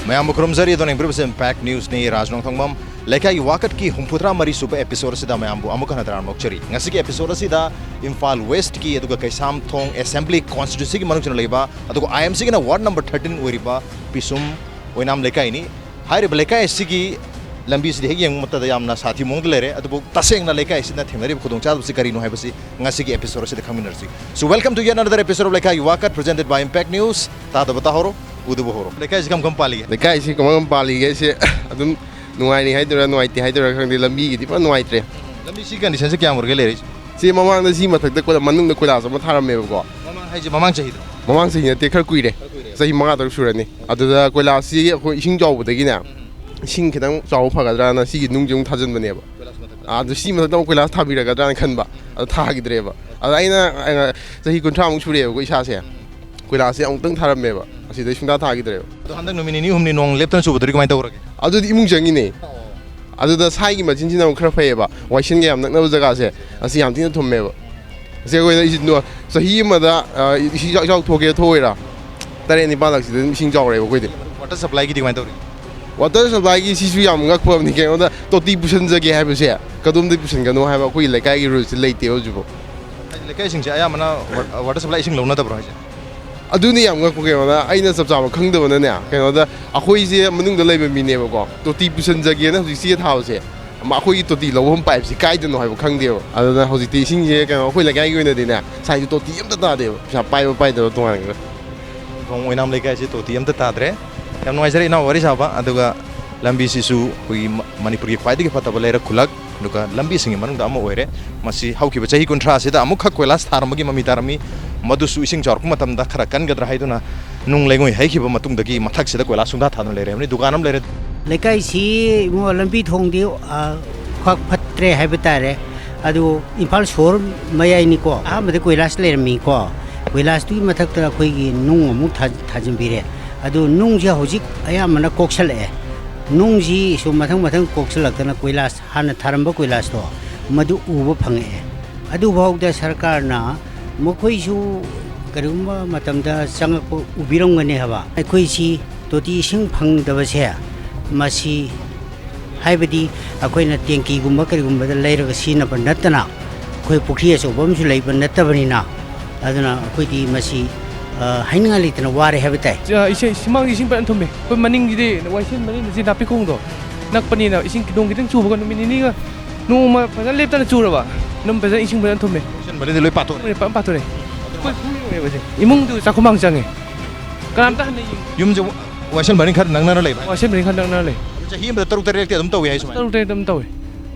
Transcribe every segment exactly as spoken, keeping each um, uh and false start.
ꯃꯌꯥꯝꯕꯨ ꯈꯨꯔꯨꯝꯖꯔꯤ꯫ ꯑꯗꯣ ꯌꯦꯡꯕꯤꯔꯤꯕꯁꯤ ꯏꯝꯄꯦꯛ ꯅ꯭ꯌꯨꯁꯅꯤ꯫ ꯔꯥꯖ ꯅꯣꯡꯊꯣꯡꯕꯝ꯫ ꯂꯩꯀꯥꯏꯒꯤ ꯋꯥꯀꯠꯀꯤ ꯍꯨꯝꯐꯨꯇꯔꯥ ꯃꯔꯤ ꯁꯨꯕ ꯑꯦꯄꯤꯁꯣꯗ ꯑꯁꯤꯗ ꯃꯌꯥꯝꯕꯨ ꯑꯃꯨꯛ ꯍꯟꯅ ꯇꯔꯥꯝꯅ ꯑꯣꯛꯆꯔꯤ꯫ ꯉꯁꯤꯒꯤ ꯑꯦꯄꯤꯁꯣꯗ ꯑꯁꯤꯗ ꯏꯝꯐꯥꯜ ꯋꯦꯁ꯭ꯠꯀꯤ ꯑꯗꯨꯒ ꯀꯩꯁꯥꯝꯊꯣꯡ ꯑꯦꯁꯦꯝꯕ꯭ꯂꯤ ꯀꯣꯟꯁꯇꯤꯇ꯭ꯌꯨꯟꯁꯤꯒꯤ ꯃꯅꯨꯡꯗ ꯂꯩꯕ, ꯑꯗꯨꯒ ꯑꯥꯏ ꯑꯦꯝ ꯁꯤꯒꯤꯅ ꯋꯥꯔꯗ ꯅꯝꯕꯔ ꯊꯥꯔꯇꯤꯟ ꯑꯣꯏꯔꯤꯕ ꯄꯤꯁꯨꯝ ꯑꯣꯏꯅꯥꯝ ꯂꯩꯀꯥꯏꯅꯤ꯫ ꯍꯥꯏꯔꯤꯕ ꯂꯩꯀꯥꯏ ꯑꯁꯤꯒꯤ ꯂꯝꯕꯤꯁꯤꯗꯤ ꯍꯦꯛ ꯌꯦꯡꯕ ꯃꯇꯝꯗ ꯌꯥꯝꯅ ꯁꯥꯊꯤ ꯃꯑꯣꯡꯗ ꯂꯩꯔꯦ꯫ ꯑꯗꯨꯕꯨ ꯇꯁꯦꯡꯅ ꯂꯩꯀꯥꯏ ꯑꯁꯤꯅ ꯊꯦꯡꯅꯔꯤꯕ ꯈꯨꯗꯣꯡꯆꯥꯗꯕꯁꯤ ꯀꯔꯤꯅꯣ ꯍꯥꯏꯕꯁꯤ ꯉꯁꯤꯒꯤ ꯑꯦꯄꯤꯁꯣꯗ ꯑꯁꯤꯗ ꯈꯪꯃꯤꯟꯅꯔꯁꯤ꯫ So, welcome to yet another episode of ꯂꯩꯀꯥꯏꯒꯤ ꯋꯥꯀꯠ, presented by ꯏꯝꯄꯦꯛ ꯅ꯭ꯌꯨꯁ꯫ ꯇꯥꯗꯕ ꯇꯥꯍꯧꯔꯣ, ꯎꯗꯕ ꯍꯧꯔꯣ꯫ ꯂꯩꯀꯥꯏꯁꯤ ꯀꯔꯝ ꯀꯔꯝ ꯄꯥꯜꯂꯤꯒꯦ? ꯂꯩꯀꯥꯏꯁꯤ ꯀꯃꯥꯏ ꯀꯃꯥꯏ ꯄꯥꯜꯂꯤꯒꯦ ꯍꯥꯏꯁꯦ ꯑꯗꯨꯝ ꯅꯨꯡꯉꯥꯏꯔꯤ ꯍꯥꯏꯗꯣꯏꯔꯥ ꯅꯨꯡꯉꯥꯏꯇꯦ ꯍꯥꯏꯗꯣꯏꯔꯥ ꯈꯪꯗꯦ, ꯂꯝꯕꯤꯒꯤꯗꯤ ꯄꯨꯔꯥ ꯅꯨꯡꯉꯥꯏꯇ꯭ꯔꯦ꯫ ꯂꯝꯕꯤ ꯁꯤ ꯀꯟꯗꯤꯁꯟꯁꯦ ꯀꯌꯥꯝ ꯑꯣꯏꯔꯒꯦ ꯂꯩꯔꯛꯏꯁꯦ? ꯁꯤ ꯃꯃꯥꯡꯗ ꯁꯤ ꯃꯊꯛꯇ ꯀꯣꯏꯂꯥ-, ꯃꯅꯨꯡꯗ ꯀꯣꯏꯂꯥꯁ ꯑꯃ ꯊꯥꯔꯝꯃꯦꯕꯀꯣ꯫ ꯃꯃꯥꯡ ꯍꯥꯏꯁꯦ ꯃꯃꯥꯡ ꯆꯍꯤꯗ? ꯃꯃꯥꯡ ꯆꯍꯤ ꯅꯠꯇꯦ, ꯈꯔ ꯀꯨꯏꯔꯦ꯫ ꯈꯔ ꯀꯨꯏꯔꯦ꯫ ꯆꯍꯤ ꯃꯉꯥ ꯇꯔꯨꯛ ꯁꯨꯔꯅꯤ꯫ ꯑꯗꯨꯗ ꯀꯣꯏꯂꯥꯁꯁꯤ ꯑꯩꯈꯣꯏ ꯏꯁꯤꯡ ꯆꯥꯎꯕꯗꯒꯤꯅꯦ, ꯎꯝ꯫ ꯏꯁꯤꯡ ꯈꯤꯇꯪ ꯆꯥꯎꯕ ꯐꯒꯗ꯭ꯔꯥꯅ ꯁꯤꯒꯤ ꯅꯨꯡꯁꯦ ꯑꯃꯨꯛ ꯊꯥꯖꯤꯟꯕꯅꯦꯕ꯫ ꯀꯣꯏꯂꯥꯁ ꯃꯊꯛꯇ꯫ ꯑꯥ, ꯑꯗꯨ ꯁꯤ ꯃꯊꯛꯇ ꯑꯃꯨꯛ ꯀꯣꯏꯂꯥꯁ ꯊꯥꯕꯤꯔꯒꯗ꯭ꯔꯥꯅ ꯈꯟꯕ꯫ ꯎꯝ꯫ ꯑꯗꯣ ꯊꯥꯈꯤꯗ꯭ꯔꯦꯕ꯫ ꯑꯗꯣ ꯑꯩꯅ, ꯑꯩꯅ ꯆꯍꯤ ꯀꯨꯟꯊ꯭ꯔꯥꯃꯨꯛ ꯁꯨꯔꯦꯕꯀꯣ ꯏꯁꯥꯁꯦ꯫ ꯎꯝ꯫ ꯀꯣꯏꯂꯥꯁꯁꯦ ꯑꯃꯨꯛꯇꯪ ꯊꯥꯔꯝꯃꯦꯕ꯫ ꯎꯝ꯫ ꯑꯁꯤꯗꯩ ꯁꯨꯡꯊꯥ ꯊꯥꯈꯤꯗ꯭ꯔꯦꯕ꯫ ꯑꯗꯣ ꯍꯟꯗꯛ ꯅꯨꯃꯤꯠ ꯅꯤꯅꯤ ꯍꯨꯝꯅꯤ ꯅꯣꯡ ꯂꯦꯞꯇꯅ ꯆꯨꯕꯗꯨꯗꯤ ꯀꯃꯥꯏꯅ ꯇꯧꯔꯒꯦ? ꯑꯗꯨꯗꯤ ꯏꯃꯨꯡ ꯆꯪꯉꯤꯅꯦ꯫ ꯑꯣ꯫ ꯑꯗꯨꯗ ꯁꯥꯏꯒꯤ ꯃꯆꯤꯟꯁꯤꯅ ꯑꯃꯨꯛ ꯈꯔ ꯐꯩꯌꯦꯕ, ꯋꯥꯏꯁꯤꯟꯒ ꯌꯥꯝ ꯅꯛꯅꯕ ꯖꯒꯥꯁꯦ, ꯑꯁꯤ ꯌꯥꯝ ꯊꯤꯅ ꯊꯨꯝꯃꯦꯕ꯫ ꯑꯁꯤ ꯑꯩꯈꯣꯏꯗ ꯑꯩꯁꯤ ꯅꯣ-, ꯆꯍꯤ ꯑꯃꯗ, ꯑ, ꯏꯁꯤꯡ ꯏꯆꯥꯎ, ꯏꯆꯥꯎ ꯊꯣꯛꯀꯦ ꯊꯣꯛꯑꯣꯏꯔꯥ, ꯇꯔꯦꯠ ꯅꯤꯄꯥꯜ ꯂꯛꯁꯤꯗ ꯑꯗꯨꯝ ꯏꯁꯤꯡ ꯆꯥꯎꯔꯦꯕ ꯑꯩꯈꯣꯏꯗꯤ꯫ ꯋꯥꯇꯔ ꯁꯄ꯭ꯂꯥꯏꯒꯤꯗꯤ ꯀꯃꯥꯏꯅ ꯇꯧꯔꯤ? ꯋꯥꯇꯔ ꯁꯄ꯭ꯂꯥꯏꯒꯤ ꯁꯤꯁꯨ ꯌꯥꯝ ꯉꯛꯄ ꯑꯃꯅꯤ, ꯀꯩꯅꯣꯗ ꯇꯣꯇꯤ ꯄꯨꯁꯟꯖꯒꯦ ꯍꯥꯏꯕꯁꯦ ꯀꯗꯣꯝꯗꯒꯤ ꯄꯨꯁꯟꯒꯅꯣ ꯍꯥꯏꯕ ꯑꯩꯈꯣꯏꯒꯤ ꯂꯩꯀꯥꯏꯒꯤ ꯔꯨꯜꯁꯦ ꯂꯩꯇꯦꯕ ꯍꯧꯖꯤꯛꯐꯥꯎ꯫ ꯍꯥꯏꯗꯤ ꯂꯩꯀꯥꯏꯁꯤꯡꯁꯦ ꯑꯌꯥꯝꯕꯅ ꯋꯥ-, ꯋꯥꯇꯔ ꯁꯄ꯭ꯂꯥꯏ ꯏꯁꯤꯡ ꯂꯧꯅꯗꯕ꯭ꯔꯣ ꯍꯥꯏꯁꯦ? ꯑꯗꯨꯅꯤ ꯌꯥꯝ ꯉꯛꯄ, ꯀꯩꯅꯣꯗ ꯑꯩꯅ ꯆꯞ ꯆꯥꯕ ꯈꯪꯗꯕꯅꯅꯦ, ꯀꯩꯅꯣꯗ ꯑꯩꯈꯣꯏꯁꯦ ꯃꯅꯨꯡꯗ ꯂꯩꯕ ꯃꯤꯅꯦꯕꯀꯣ, ꯇꯣꯇꯤ ꯄꯨꯁꯟꯖꯒꯦꯅ ꯍꯧꯖꯤꯛ ꯆꯦ ꯊꯥꯕꯁꯦ, ꯑꯃ ꯑꯩꯈꯣꯏꯒꯤ ꯇꯣꯇꯤ ꯂꯧꯐꯝ ꯄꯥꯏꯞꯁꯦ ꯀꯥꯏꯗꯅꯣ ꯍꯥꯏꯕ ꯈꯪꯗꯦꯕ꯫ ꯑꯗꯨꯅ ꯍꯧꯖꯤꯛꯇꯤ ꯏꯁꯤꯡꯁꯦ, ꯀꯩꯅꯣ, ꯑꯩꯈꯣꯏ ꯂꯩꯀꯥꯏꯒꯤ ꯑꯣꯏꯅꯗꯤꯅꯦ ꯁꯥꯏꯁꯦ ꯇꯣꯇꯤ ꯑꯝꯇ ꯇꯥꯗꯦꯕ, ꯄꯩꯁꯥ ꯄꯥꯏꯕ ꯄꯥꯏꯗꯕ ꯇꯣꯉꯥꯟꯈ꯭ꯔꯦ꯫ ꯈꯣꯡ ꯑꯣꯏꯅꯥꯝ ꯂꯩꯀꯥꯏꯁꯤ ꯇꯣꯇꯤ ꯑꯝꯇ ꯇꯥꯗ꯭ꯔꯦ꯫ ꯌꯥꯝ ꯅꯨꯡꯉꯥꯏꯖꯔꯦ ꯏꯅꯥꯎ ꯋꯥꯔꯤ ꯁꯥꯕ꯫ ꯑꯗꯨꯒ ꯂꯝꯕꯤꯁꯤꯁꯨ ꯑꯩꯈꯣꯏꯒꯤ ꯃ-, ꯃꯅꯤꯄꯨꯔꯒꯤ ꯈ꯭ꯋꯥꯏꯗꯒꯤ ꯐꯠꯇꯕ ꯂꯩꯔꯛ ꯈꯨꯜꯂꯛ, ꯑꯗꯨꯒ ꯂꯝꯕꯤꯁꯤꯡꯒꯤ ꯃꯅꯨꯡꯗ ꯑꯃ ꯑꯣꯏꯔꯦ꯫ ꯃꯁꯤ ꯍꯧꯈꯤꯕ ꯆꯍꯤ ꯀꯨꯟꯊ꯭ꯔꯥ ꯑꯁꯤꯗ ꯑꯃꯨꯛꯈꯛ ꯀꯣꯏꯂꯥꯁ ꯊꯥꯔꯝꯕꯒꯤ ꯃꯃꯤ ꯇꯥꯔꯝꯃꯤ꯫ ꯃꯗꯨꯁꯨ ꯏꯁꯤꯡ ꯆꯥꯎꯔꯛꯄ ꯃꯇꯝꯗ ꯈꯔ ꯀꯟꯒꯗ꯭ꯔꯥ ꯍꯥꯏꯗꯨꯅ ꯅꯨꯡ ꯂꯩꯉꯣꯏ ꯍꯩꯈꯤꯕ ꯃꯇꯨꯡꯗꯒꯤ ꯃꯊꯛꯁꯤꯗ ꯀꯣꯏꯂꯥꯁ ꯁꯨꯡꯊꯥ ꯊꯥꯗꯅ ꯂꯩꯔꯦ꯫ ꯑꯃꯗꯤ ꯗꯨꯀꯥꯟ ꯑꯃ ꯂꯩꯔꯦ꯫ ꯂꯩꯀꯥꯏꯁꯤ ꯏꯕꯨꯡꯉꯣ, ꯂꯝꯕꯤ ꯊꯣꯡꯗꯤ, ꯑ, ꯈ꯭ꯋꯥꯛ ꯐꯠꯇ꯭ꯔꯦ ꯍꯥꯏꯕ ꯇꯥꯔꯦ꯫ ꯑꯗꯨ ꯏꯝꯐꯥꯜ ꯁꯣꯍꯣꯔ ꯃꯌꯥꯏꯅꯤꯀꯣ꯫ ꯑꯍꯥꯟꯕꯗ ꯀꯣꯏꯂꯥꯁ ꯂꯩꯔꯝꯃꯤꯀꯣ꯫ ꯀꯣꯏꯂꯥꯁꯇꯨꯒꯤ ꯃꯊꯛꯇ ꯑꯩꯈꯣꯏꯒꯤ ꯅꯨꯡ ꯑꯃꯨꯛ ꯊꯥ-, ꯊꯥꯖꯤꯟꯕꯤꯔꯦ꯫ ꯑꯗꯨ ꯅꯨꯡꯁꯦ ꯍꯧꯖꯤꯛ ꯑꯌꯥꯝꯕꯅ ꯀꯣꯛꯁꯜꯂꯛꯑꯦ꯫ ꯅꯨꯡꯁꯤ ꯁꯨꯝ ꯃꯊꯪ ꯃꯊꯪ ꯀꯣꯛꯁꯜꯂꯛꯇꯅ ꯀꯣꯏꯂꯥꯁ, ꯍꯥꯟꯅ ꯊꯥꯔꯝꯕ ꯀꯣꯏꯂꯥꯁꯇꯣ, ꯃꯗꯨ ꯎꯕ ꯐꯪꯉꯛꯑꯦ꯫ ꯑꯗꯨꯐꯥꯎꯗ ꯁꯔꯀꯥꯔꯅ ꯃꯈꯣꯏꯁꯨ ꯀꯔꯤꯒꯨꯝꯕ ꯃꯇꯝꯗ ꯆꯪꯉꯛꯄ ꯎꯕꯤꯔꯝꯒꯅꯤ ꯍꯥꯏꯕ꯫ ꯑꯩꯈꯣꯏꯁꯤ ꯇꯣꯇꯤ ꯏꯁꯤꯡ ꯐꯪꯗꯕꯁꯦ, ꯃꯁꯤ ꯍꯥꯏꯕꯗꯤ ꯑꯩꯈꯣꯏꯅ ꯇꯦꯡꯀꯤꯒꯨꯝꯕ ꯀꯔꯤꯒꯨꯝꯕꯗ ꯂꯩꯔꯒ ꯁꯤꯖꯤꯟꯅꯕ ꯅꯠꯇꯅ, ꯑꯩꯈꯣꯏ ꯄꯨꯈ꯭ꯔꯤ ꯑꯆꯧꯕ ꯑꯃꯁꯨ ꯂꯩꯕ ꯅꯠꯇꯕꯅꯤꯅ, ꯑꯗꯨꯅ ꯑꯩꯈꯣꯏꯗꯤ ꯃꯁꯤ, ꯑ, ꯍꯥꯏꯅꯤꯡꯉꯥꯏ ꯂꯩꯇꯅ ꯋꯥꯔꯦ ꯍꯥꯏꯕ ꯇꯥꯏ꯫ ꯑ, ꯏꯁꯩ, ꯁꯨꯃꯥꯡꯒꯤ ꯏꯁꯤꯡ ꯐꯖꯅ ꯊꯨꯝꯃꯦ꯫ ꯑꯩꯈꯣꯏ ꯃꯅꯤꯡꯒꯤꯗꯤ ꯋꯥꯏꯁꯦꯟ ꯃꯅꯤꯡꯗ ꯁꯤ ꯅꯥꯄꯤꯈꯣꯡꯗꯣ ꯅꯛꯄꯅꯤꯅ, ꯏꯁꯤꯡ ꯅꯣꯡ ꯈꯤꯇꯪ ꯆꯨꯕꯒ ꯅꯨꯃꯤꯠ ꯅꯤꯅꯤꯒ, ꯅꯣꯡꯃ ꯐꯖꯅ ꯂꯦꯞꯇꯅ ꯆꯨꯔꯕ, ꯑꯗꯨꯝ ꯐꯖꯅ ꯏꯁꯤꯡ ꯐꯖꯅ ꯊꯨꯝꯃꯦ꯫ ꯋꯥꯏꯁꯦꯟ ꯃꯅꯤꯡꯗꯤ ꯂꯣꯏ ꯄꯥꯊꯣꯛꯑꯦ꯫ ꯐꯖꯅ ꯄꯥꯊꯣꯛꯑꯦ꯫ ꯑꯩꯈꯣꯏ ꯐꯨꯔꯤ ꯑꯣꯏꯌꯦꯕ ꯁꯦ꯫ ꯏꯃꯨꯡꯗꯨ ꯆꯥꯛꯈꯨꯃꯥꯡ ꯆꯪꯉꯦ꯫ ꯀꯅꯥꯝꯇ ꯍꯟꯅ ꯌꯦꯡ- ꯌꯨꯝꯁꯦ ꯋꯥꯏꯁꯦꯟ ꯃꯅꯤꯡ ꯈꯔ ꯅꯛꯅꯅ ꯂꯩꯕ ꯍꯥꯏ? ꯋꯥꯏꯁꯦꯟ ꯃꯅꯤꯡ ꯈꯔ ꯅꯛꯅꯅ ꯂꯩ꯫ ꯆꯍꯤ ꯑꯃꯗ ꯇꯔꯨꯛ ꯇꯔꯦꯠꯇꯤ ꯑꯗꯨꯝ ꯇꯧꯏ ꯍꯥꯏ ꯁꯨꯃꯥꯏꯅ? ꯇꯔꯨꯛ ꯇꯔꯦꯠꯇꯤ ꯑꯗꯨꯝ ꯇꯧꯏ꯫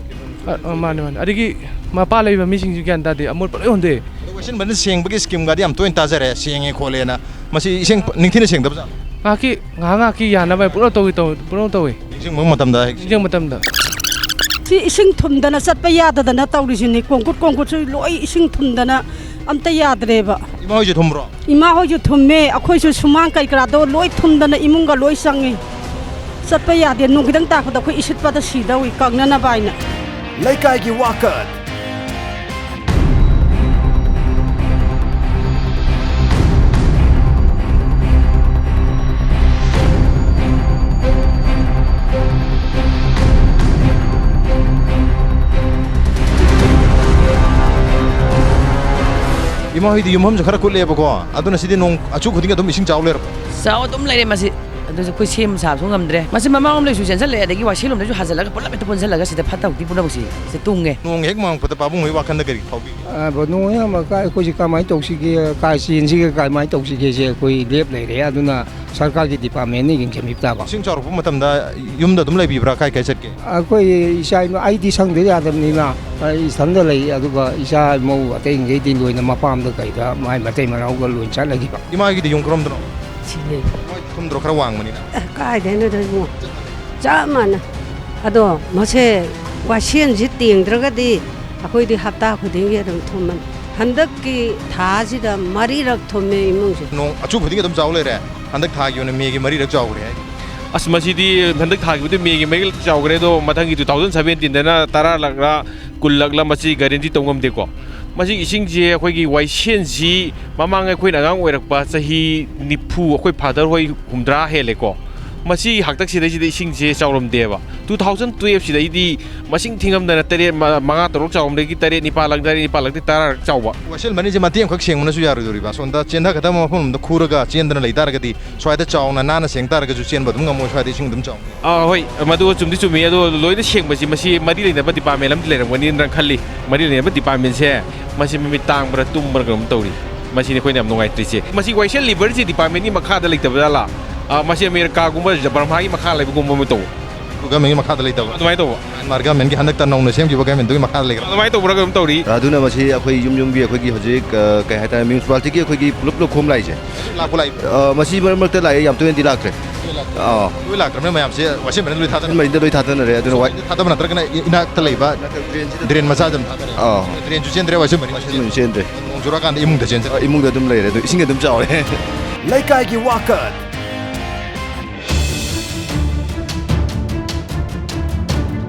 ꯑ, ꯑ, ꯃꯥꯅꯦ, ꯃꯥꯅꯦ꯫ ꯑꯗꯒꯤ ꯃꯄꯥ ꯂꯩꯕ ꯃꯤꯁꯤꯡꯁꯨ ꯒ꯭ꯌꯥꯟ ꯇꯥꯗꯦ, ꯑꯃꯣꯠꯄ ꯂꯣꯏ ꯍꯨꯟꯗꯣꯛꯑꯦ꯫ ꯑꯗꯣ ꯋꯥꯏꯁꯦꯟ ꯃꯅꯤꯡ ꯁꯦꯡꯕꯒꯤ ꯁ꯭ꯀꯤꯝꯒꯗꯤ ꯌꯥꯝ ꯇꯣꯏꯅ ꯇꯥꯖꯔꯦ, ꯁꯦꯡꯉꯦ ꯈꯣꯠꯂꯦꯅ꯫ ꯃꯁꯤ ꯏꯁꯤꯡ ꯅꯤꯡꯊꯤꯅ ꯁꯦꯡꯗꯕ ꯖꯥꯠꯂꯣ? ꯉꯥꯏꯍꯥꯛꯀꯤ, ꯉꯥꯏꯍꯥꯛ ꯉꯥꯏꯍꯥꯛꯀꯤ ꯌꯥꯅꯕ ꯄꯨꯡꯇꯧ ꯇꯧꯏ, ꯇꯧ-, ꯄꯨꯡꯇꯧ ꯇꯧꯏ꯫ ꯅꯤꯡꯁꯤꯡꯕ ꯃꯇꯝꯗ ꯍꯦꯛ ꯅꯤꯡꯁꯤꯡꯕ ꯃꯇꯝꯗ꯫ ꯁꯤ ꯏꯁꯤꯡ ꯊꯨꯝꯗꯅ ꯆꯠꯄ ꯌꯥꯗꯗꯅ ꯇꯧꯔꯤꯁꯤꯅꯤ꯫ ꯀꯣꯡꯀꯨꯠ ꯀꯣꯡꯀꯨꯠꯁꯨ ꯂꯣꯏ ꯏꯁꯤꯡ ꯊꯨꯝꯗꯅ ꯑꯝꯇ ꯌꯥꯗ꯭ꯔꯦꯕ꯫ ꯏꯃꯥ ꯍꯣꯏꯁꯨ ꯊꯨꯝꯕ꯭ꯔꯣ? ꯏꯃꯥ ꯍꯣꯏꯁꯨ ꯊꯨꯝꯃꯦ, ꯑꯩꯈꯣꯏꯁꯨ ꯁꯨꯃꯥꯡ ꯀꯩ ꯀꯔꯥꯗꯣ ꯂꯣꯏ ꯊꯨꯝꯗꯅ ꯏꯃꯨꯡꯒ ꯂꯣꯏ ꯆꯪꯉꯤ꯫ ꯆꯠꯄ ꯌꯥꯗꯦ, ꯅꯣꯡ ꯈꯤꯇꯪ ꯇꯥꯔꯛꯄꯗ ꯑꯩꯈꯣꯏ ꯏꯁꯤꯠꯄꯗ ꯁꯤꯗꯧꯏ ꯀꯪꯅꯅꯕ ꯍꯥꯏꯅ꯫ ꯂꯩꯀꯥꯏꯒꯤ ꯋꯥꯀꯠ꯫ ꯏꯃꯥ ꯍꯣꯏꯗꯤ ꯌꯨꯝꯐꯝꯁꯨ ꯈꯔ ꯀꯨꯠꯂꯦꯕꯀꯣ, ꯑꯗꯨꯅ ꯁꯤꯗꯤ ꯅꯣꯡ ꯑꯆꯨ ꯈꯨꯗꯤꯡꯒꯤ ꯑꯗꯨꯝ ꯏꯁꯤꯡ ꯆꯥꯎ ꯂꯩꯔꯕꯣ? ꯆꯥꯎ ꯑꯗꯨꯝ ꯂꯩꯔꯦ ꯃꯁꯤ꯫ ꯑꯗꯨꯁꯨ ꯑꯩꯈꯣꯏ ꯁꯦꯝ ꯁꯥꯕꯁꯨ ꯉꯝꯗ꯭ꯔꯦ꯫ ꯃꯁꯤ ꯃꯃꯥꯡꯂꯣꯝꯗꯁꯨ ꯆꯦꯟꯁꯤꯜꯂꯛꯑꯦ, ꯑꯗꯒꯤ ꯋꯥꯏꯁꯦꯜꯂꯣꯝꯗꯁꯨ ꯍꯥꯖꯤꯜꯂꯒ ꯄꯨꯂꯞ ꯍꯦꯛꯇ ꯄꯨꯟꯁꯤꯜꯂꯒ ꯁꯤꯗ ꯐꯠꯇ ꯍꯥꯎꯊꯤ ꯄꯨꯝꯅꯃꯛꯁꯤ ꯁꯤꯗ ꯇꯨꯡꯉꯦ꯫ ꯅꯣꯡ ꯍꯦꯛ ꯃꯪꯉꯛꯄꯗ ꯄꯥꯕꯨꯡ ꯍꯣꯏ ꯋꯥꯈꯜꯗ ꯀꯔꯤ ꯐꯥꯎꯕꯤ? ꯑ, ꯕꯣ, ꯅꯣꯡ ꯍꯦꯛ ꯃꯪꯉꯛꯄ ꯑꯩꯈꯣꯏꯁꯤ ꯀꯃꯥꯏꯅ ꯇꯧꯁꯤꯒꯦ, ꯀꯥꯏ ꯆꯦꯟꯁꯤꯒꯦ, ꯀꯃꯥꯏꯅ ꯇꯧꯁꯤꯒꯦꯁꯦ ꯑꯩꯈꯣꯏ ꯂꯦꯞ ꯂꯩꯔꯦ꯫ ꯑꯗꯨꯅ ꯁꯔꯀꯥꯔꯒꯤ ꯗꯤꯄꯥꯔꯠꯃꯦꯟꯅ ꯌꯦꯡꯁꯤꯟꯕꯤꯕ ꯇꯥꯕ꯫ ꯏꯁꯤꯡ ꯆꯥꯎꯔꯛꯄ ꯃꯇꯝꯗ ꯌꯨꯝꯗ ꯑꯗꯨꯝ ꯂꯩꯕꯤꯕ꯭ꯔꯥ? ꯀꯥꯏ ꯀꯥꯏ ꯆꯠꯀꯦ? ꯑꯩꯈꯣꯏ ꯏꯆꯥ ꯏꯃꯥ, ꯑꯩꯗꯤ ꯁꯪꯗ ꯌꯥꯗꯕꯅꯤꯅ, ꯑꯩ ꯏꯊꯟꯗ ꯂꯩ, ꯑꯗꯨꯒ ꯏꯆꯥ ꯏꯃꯧ ꯑꯇꯩꯉꯩꯗꯤ ꯂꯣꯏꯅ ꯃꯄꯥꯝꯗ ꯀꯩꯗ ꯃꯥꯏ ꯃꯇꯩ ꯃꯅꯥꯎꯒ ꯂꯣꯏ ꯆꯠꯅꯈꯤꯕ꯫ ꯏꯃꯥꯒꯤꯗꯤ ꯌꯨꯝ ꯀꯔꯣꯝꯗꯅꯣ? ꯁꯤꯅꯦ꯫ ꯃꯣꯏ ꯊꯨꯝꯗ꯭ꯔꯣ ꯈꯔ ꯋꯥꯡꯕꯅꯤꯅ? ꯑꯦ, ꯀꯥꯏꯗꯩꯅꯣꯗ ꯏꯕꯨꯡꯉꯣ? ꯆꯞ ꯃꯥꯟꯅꯩ꯫ ꯑꯗꯣ ꯃꯁꯦ ꯋꯥꯏꯁꯦꯟꯁꯤ ꯇꯦꯡꯗ꯭ꯔꯒꯗꯤ ꯑꯩꯈꯣꯏꯗꯤ ꯍꯞꯇꯥ ꯈꯨꯗꯤꯡꯒꯤ ꯑꯗꯨꯝ ꯊꯨꯝꯃꯅꯤ꯫ ꯍꯟꯗꯛꯀꯤ ꯊꯥꯁꯤꯗ ꯃꯔꯤꯔꯛ ꯊꯨꯝꯃꯦ ꯏꯃꯨꯡꯁꯦ꯫ ꯅꯣꯡ ꯑꯆꯨ ꯈꯨꯗꯤꯡꯒꯤ ꯑꯗꯨꯝ ꯆꯥꯎ ꯂꯩꯔꯦ꯫ ꯍꯟꯗꯛ ꯊꯥꯒꯤ ꯑꯣꯏꯅ ꯃꯦꯒꯤ ꯃꯔꯤꯔꯛ ꯆꯥꯎꯈ꯭ꯔꯦ ꯍꯥꯏ꯫ ꯑꯁ, ꯃꯁꯤꯗꯤ ꯍꯟꯗꯛ ꯊꯥꯒꯤꯕꯨꯗꯤ ꯃꯦꯒꯤ ꯃꯔꯤꯔꯛ ꯆꯥꯎꯈ꯭ꯔꯦ, ꯑꯗꯣ ꯃꯊꯪꯒꯤ two thousand seventeen ꯗꯅ ꯇꯔꯥ ꯂꯛꯂ, ꯀꯨꯟ ꯂꯛꯂ ꯃꯁꯤ guarantee ꯇꯧ ꯉꯝꯗꯦꯀꯣ꯫ ꯃꯁꯤ ꯏꯁꯤꯡꯁꯦ ꯑꯩꯈꯣꯏꯒꯤ ꯋꯥꯏꯁꯦꯟꯁꯤ ꯃꯃꯥꯡ ꯑꯩꯈꯣꯏꯅ ꯑꯉꯥꯡ ꯑꯣꯏꯔꯛꯄ ꯆꯍꯤ ꯅꯤꯐꯨ, ꯑꯩꯈꯣꯏ ꯐꯥꯗꯔ ꯍꯣꯏ ꯍꯨꯝꯗ꯭ꯔꯥ ꯍꯦꯜꯂꯦꯀꯣ꯫ ꯃꯁꯤ ꯍꯥꯛꯇꯛꯁꯤꯗꯩꯁꯤꯗ ꯏꯁꯤꯡꯁꯦ ꯆꯥꯎꯔꯝꯗꯦꯕ꯫ ꯇꯨ ꯊꯥꯎꯖꯟ ꯇꯨꯌꯦꯜꯞꯁꯤꯗꯩꯗꯤ ꯃꯁꯤꯡ ꯊꯤꯉꯝꯗꯅ ꯇꯔꯦꯠ, ꯃ-, ꯃꯉꯥ, ꯇꯔꯨꯛ ꯆꯥꯎꯔꯝꯗꯒꯤ ꯇꯔꯦꯠ, ꯅꯤꯄꯥꯜ ꯂꯛ, ꯇꯔꯦꯠ, ꯅꯤꯄꯥꯜ ꯂꯛꯇꯤ ꯇꯔꯥꯔꯛ ꯆꯥꯎꯕ꯫ ꯋꯥꯏꯁꯦꯜ ꯃꯔꯤꯁꯦ ꯃꯇꯦꯛ ꯑꯃꯈꯛ ꯁꯦꯡꯕꯅꯁꯨ ꯌꯥꯔꯣꯏꯗꯧꯔꯤꯕ꯫ ꯑꯁꯣꯝꯗ ꯆꯦꯟꯊꯒꯗꯕ ꯃꯐꯝ ꯑꯃꯗ ꯈꯨꯔꯒ ꯆꯦꯟꯗꯅ ꯂꯩ ꯇꯥꯔꯒꯗꯤ, ꯁ꯭ꯋꯥꯏꯗ ꯆꯥꯎꯅ ꯅꯥꯟꯅ ꯁꯦꯡ ꯇꯥꯔꯒꯁꯨ ꯆꯦꯟꯕ ꯑꯗꯨꯝ ꯉꯝꯃꯣꯏ, ꯁ꯭ꯋꯥꯏꯗ ꯏꯁꯤꯡ ꯑꯗꯨꯝ ꯆꯥꯎꯅꯤ꯫ ꯑꯥ, ꯍꯣꯏ, ꯃꯗꯨ ꯆꯨꯝꯗꯤ ꯆꯨꯝꯃꯤ꯫ ꯑꯗꯣ ꯂꯣꯏꯅ ꯁꯦꯡꯕꯁꯤ ꯃꯁꯤ ꯃꯔꯤ ꯂꯩꯅꯕ ꯗꯤꯄꯥꯔꯠꯃꯦꯟ ꯑꯃꯗꯤ ꯂꯩꯔꯝꯒꯅꯤꯅ ꯈꯜꯂꯤ꯫ ꯃꯔꯤ ꯂꯩꯅꯕ ꯗꯤꯄꯥꯔꯠꯃꯦꯟꯁꯦ ꯃꯁꯤ ꯃꯃꯤꯠ ꯇꯥꯡꯕ꯭ꯔꯥ ꯇꯨꯝꯕ꯭ꯔꯥ ꯀꯩꯅꯣꯝ ꯇꯧꯔꯤ꯫ ꯃꯁꯤꯅꯤ ꯑꯩꯈꯣꯏꯅ ꯌꯥꯝ ꯅꯨꯡꯉꯥꯏꯇ꯭ꯔꯤꯁꯦ꯫ ꯃꯁꯤ ꯋꯥꯏꯁꯦꯜ ꯂꯤꯕꯔꯁꯤ ꯗꯤꯄꯥꯔꯠꯃꯦꯟꯒꯤ ꯃꯈꯥꯗ ꯂꯩꯇꯕ ꯖꯥꯠꯂꯥ? ꯑꯥ, ꯃꯁꯤ ꯑꯃꯦꯔꯤꯀꯥꯒꯨꯝꯕ ꯕꯔꯃꯥꯒꯤ ꯃꯈꯥ ꯂꯩꯕꯒꯨꯝꯕ ꯑꯃ ꯇꯧꯕ꯫ ꯒꯚꯔꯟꯃꯦꯟꯒꯤ ꯃꯈꯥꯗ ꯂꯩꯇꯕ꯫ ꯑꯗꯨꯃꯥꯏꯅ ꯇꯧꯕ꯫ ꯃ꯭ꯌꯥꯟꯃꯥꯔ ꯒꯚꯔꯟꯃꯦꯟꯒꯤ ꯍꯟꯗꯛꯇ ꯅꯧꯅ ꯁꯦꯝꯈꯤꯕ ꯒꯚꯔꯟꯃꯦꯟꯗꯨꯒꯤ ꯃꯈꯥꯗ ꯂꯩꯈ꯭ꯔꯕ꯫ ꯑꯗꯨꯃꯥꯏꯅ ꯇꯧꯕ꯭ꯔꯥ ꯀꯩꯅꯣꯝ ꯇꯧꯔꯤ꯫ ꯑꯗꯨꯅ ꯃꯁꯤ ꯑꯩꯈꯣꯏ ꯌꯨꯝ ꯌꯨꯝꯒꯤ ꯑꯩꯈꯣꯏꯒꯤ ꯍꯧꯖꯤꯛ, ꯑ, ꯀꯩ ꯍꯥꯏꯇꯥꯔꯦ, ꯃ꯭ꯌꯨꯅꯤꯁꯤꯄꯥꯂꯤꯇꯤꯒꯤ ꯑꯩꯈꯣꯏꯒꯤ ꯄꯨꯂꯞ ꯄꯨꯂꯞ ꯈꯣꯝ ꯂꯥꯛꯏꯁꯦ꯫ ꯂꯥꯛꯄ ꯂꯥꯛꯏ꯫ ꯑ, ꯃꯁꯤ ꯃꯔꯛ ꯃꯔꯛꯇ ꯂꯥꯛꯑꯦ, ꯌꯥꯝ ꯇꯣꯏꯅꯗꯤ ꯂꯥꯛꯇ꯭ꯔꯦ꯫ ꯑꯥ꯫ ꯂꯣꯏ ꯂꯥꯛꯇ꯭ꯔꯕꯅꯤꯅ ꯃꯌꯥꯝꯁꯦ ꯋꯥꯏꯁꯦꯜ ꯃꯔꯤꯗ ꯂꯣꯏ ꯊꯥꯗꯅ꯫ ꯃꯔꯤꯗ ꯂꯣꯏ ꯊꯥꯗꯅꯔꯦ꯫ ꯑꯗꯨꯅ ꯋꯥꯏ- ꯊꯥꯗꯕ ꯅꯠꯇ꯭ꯔꯒꯅ ꯏ-, ꯏꯅꯥꯛꯇ ꯂꯩꯕ ꯗ꯭ꯔꯦꯟ ꯃꯆꯥꯗ ꯑꯗꯨꯝ ꯊꯥꯗꯔꯦ꯫ ꯑꯥ꯫ ꯗ꯭ꯔꯦꯟꯁꯨ ꯆꯦꯟꯗ꯭ꯔꯦ, ꯋꯥꯏꯁꯦꯜ ꯃꯔꯤ ꯃꯔꯤ ꯆꯦꯟꯗ꯭ꯔꯦ꯫ ꯅꯣꯡ ꯆꯨꯔꯀꯥꯟꯗ ꯏꯃꯨꯡꯗ ꯆꯦꯟꯁꯤꯜꯂꯦ꯫ ꯑ, ꯏꯃꯨꯡꯗ ꯑꯗꯨꯝ ꯂꯩꯔꯦ꯫ ꯑꯗꯨ ꯏꯁꯤꯡ ꯑꯗꯨꯝ ꯆꯥꯎꯔꯦ꯫ ꯂꯩꯀꯥꯏꯒꯤ ꯋꯥꯀꯠ꯫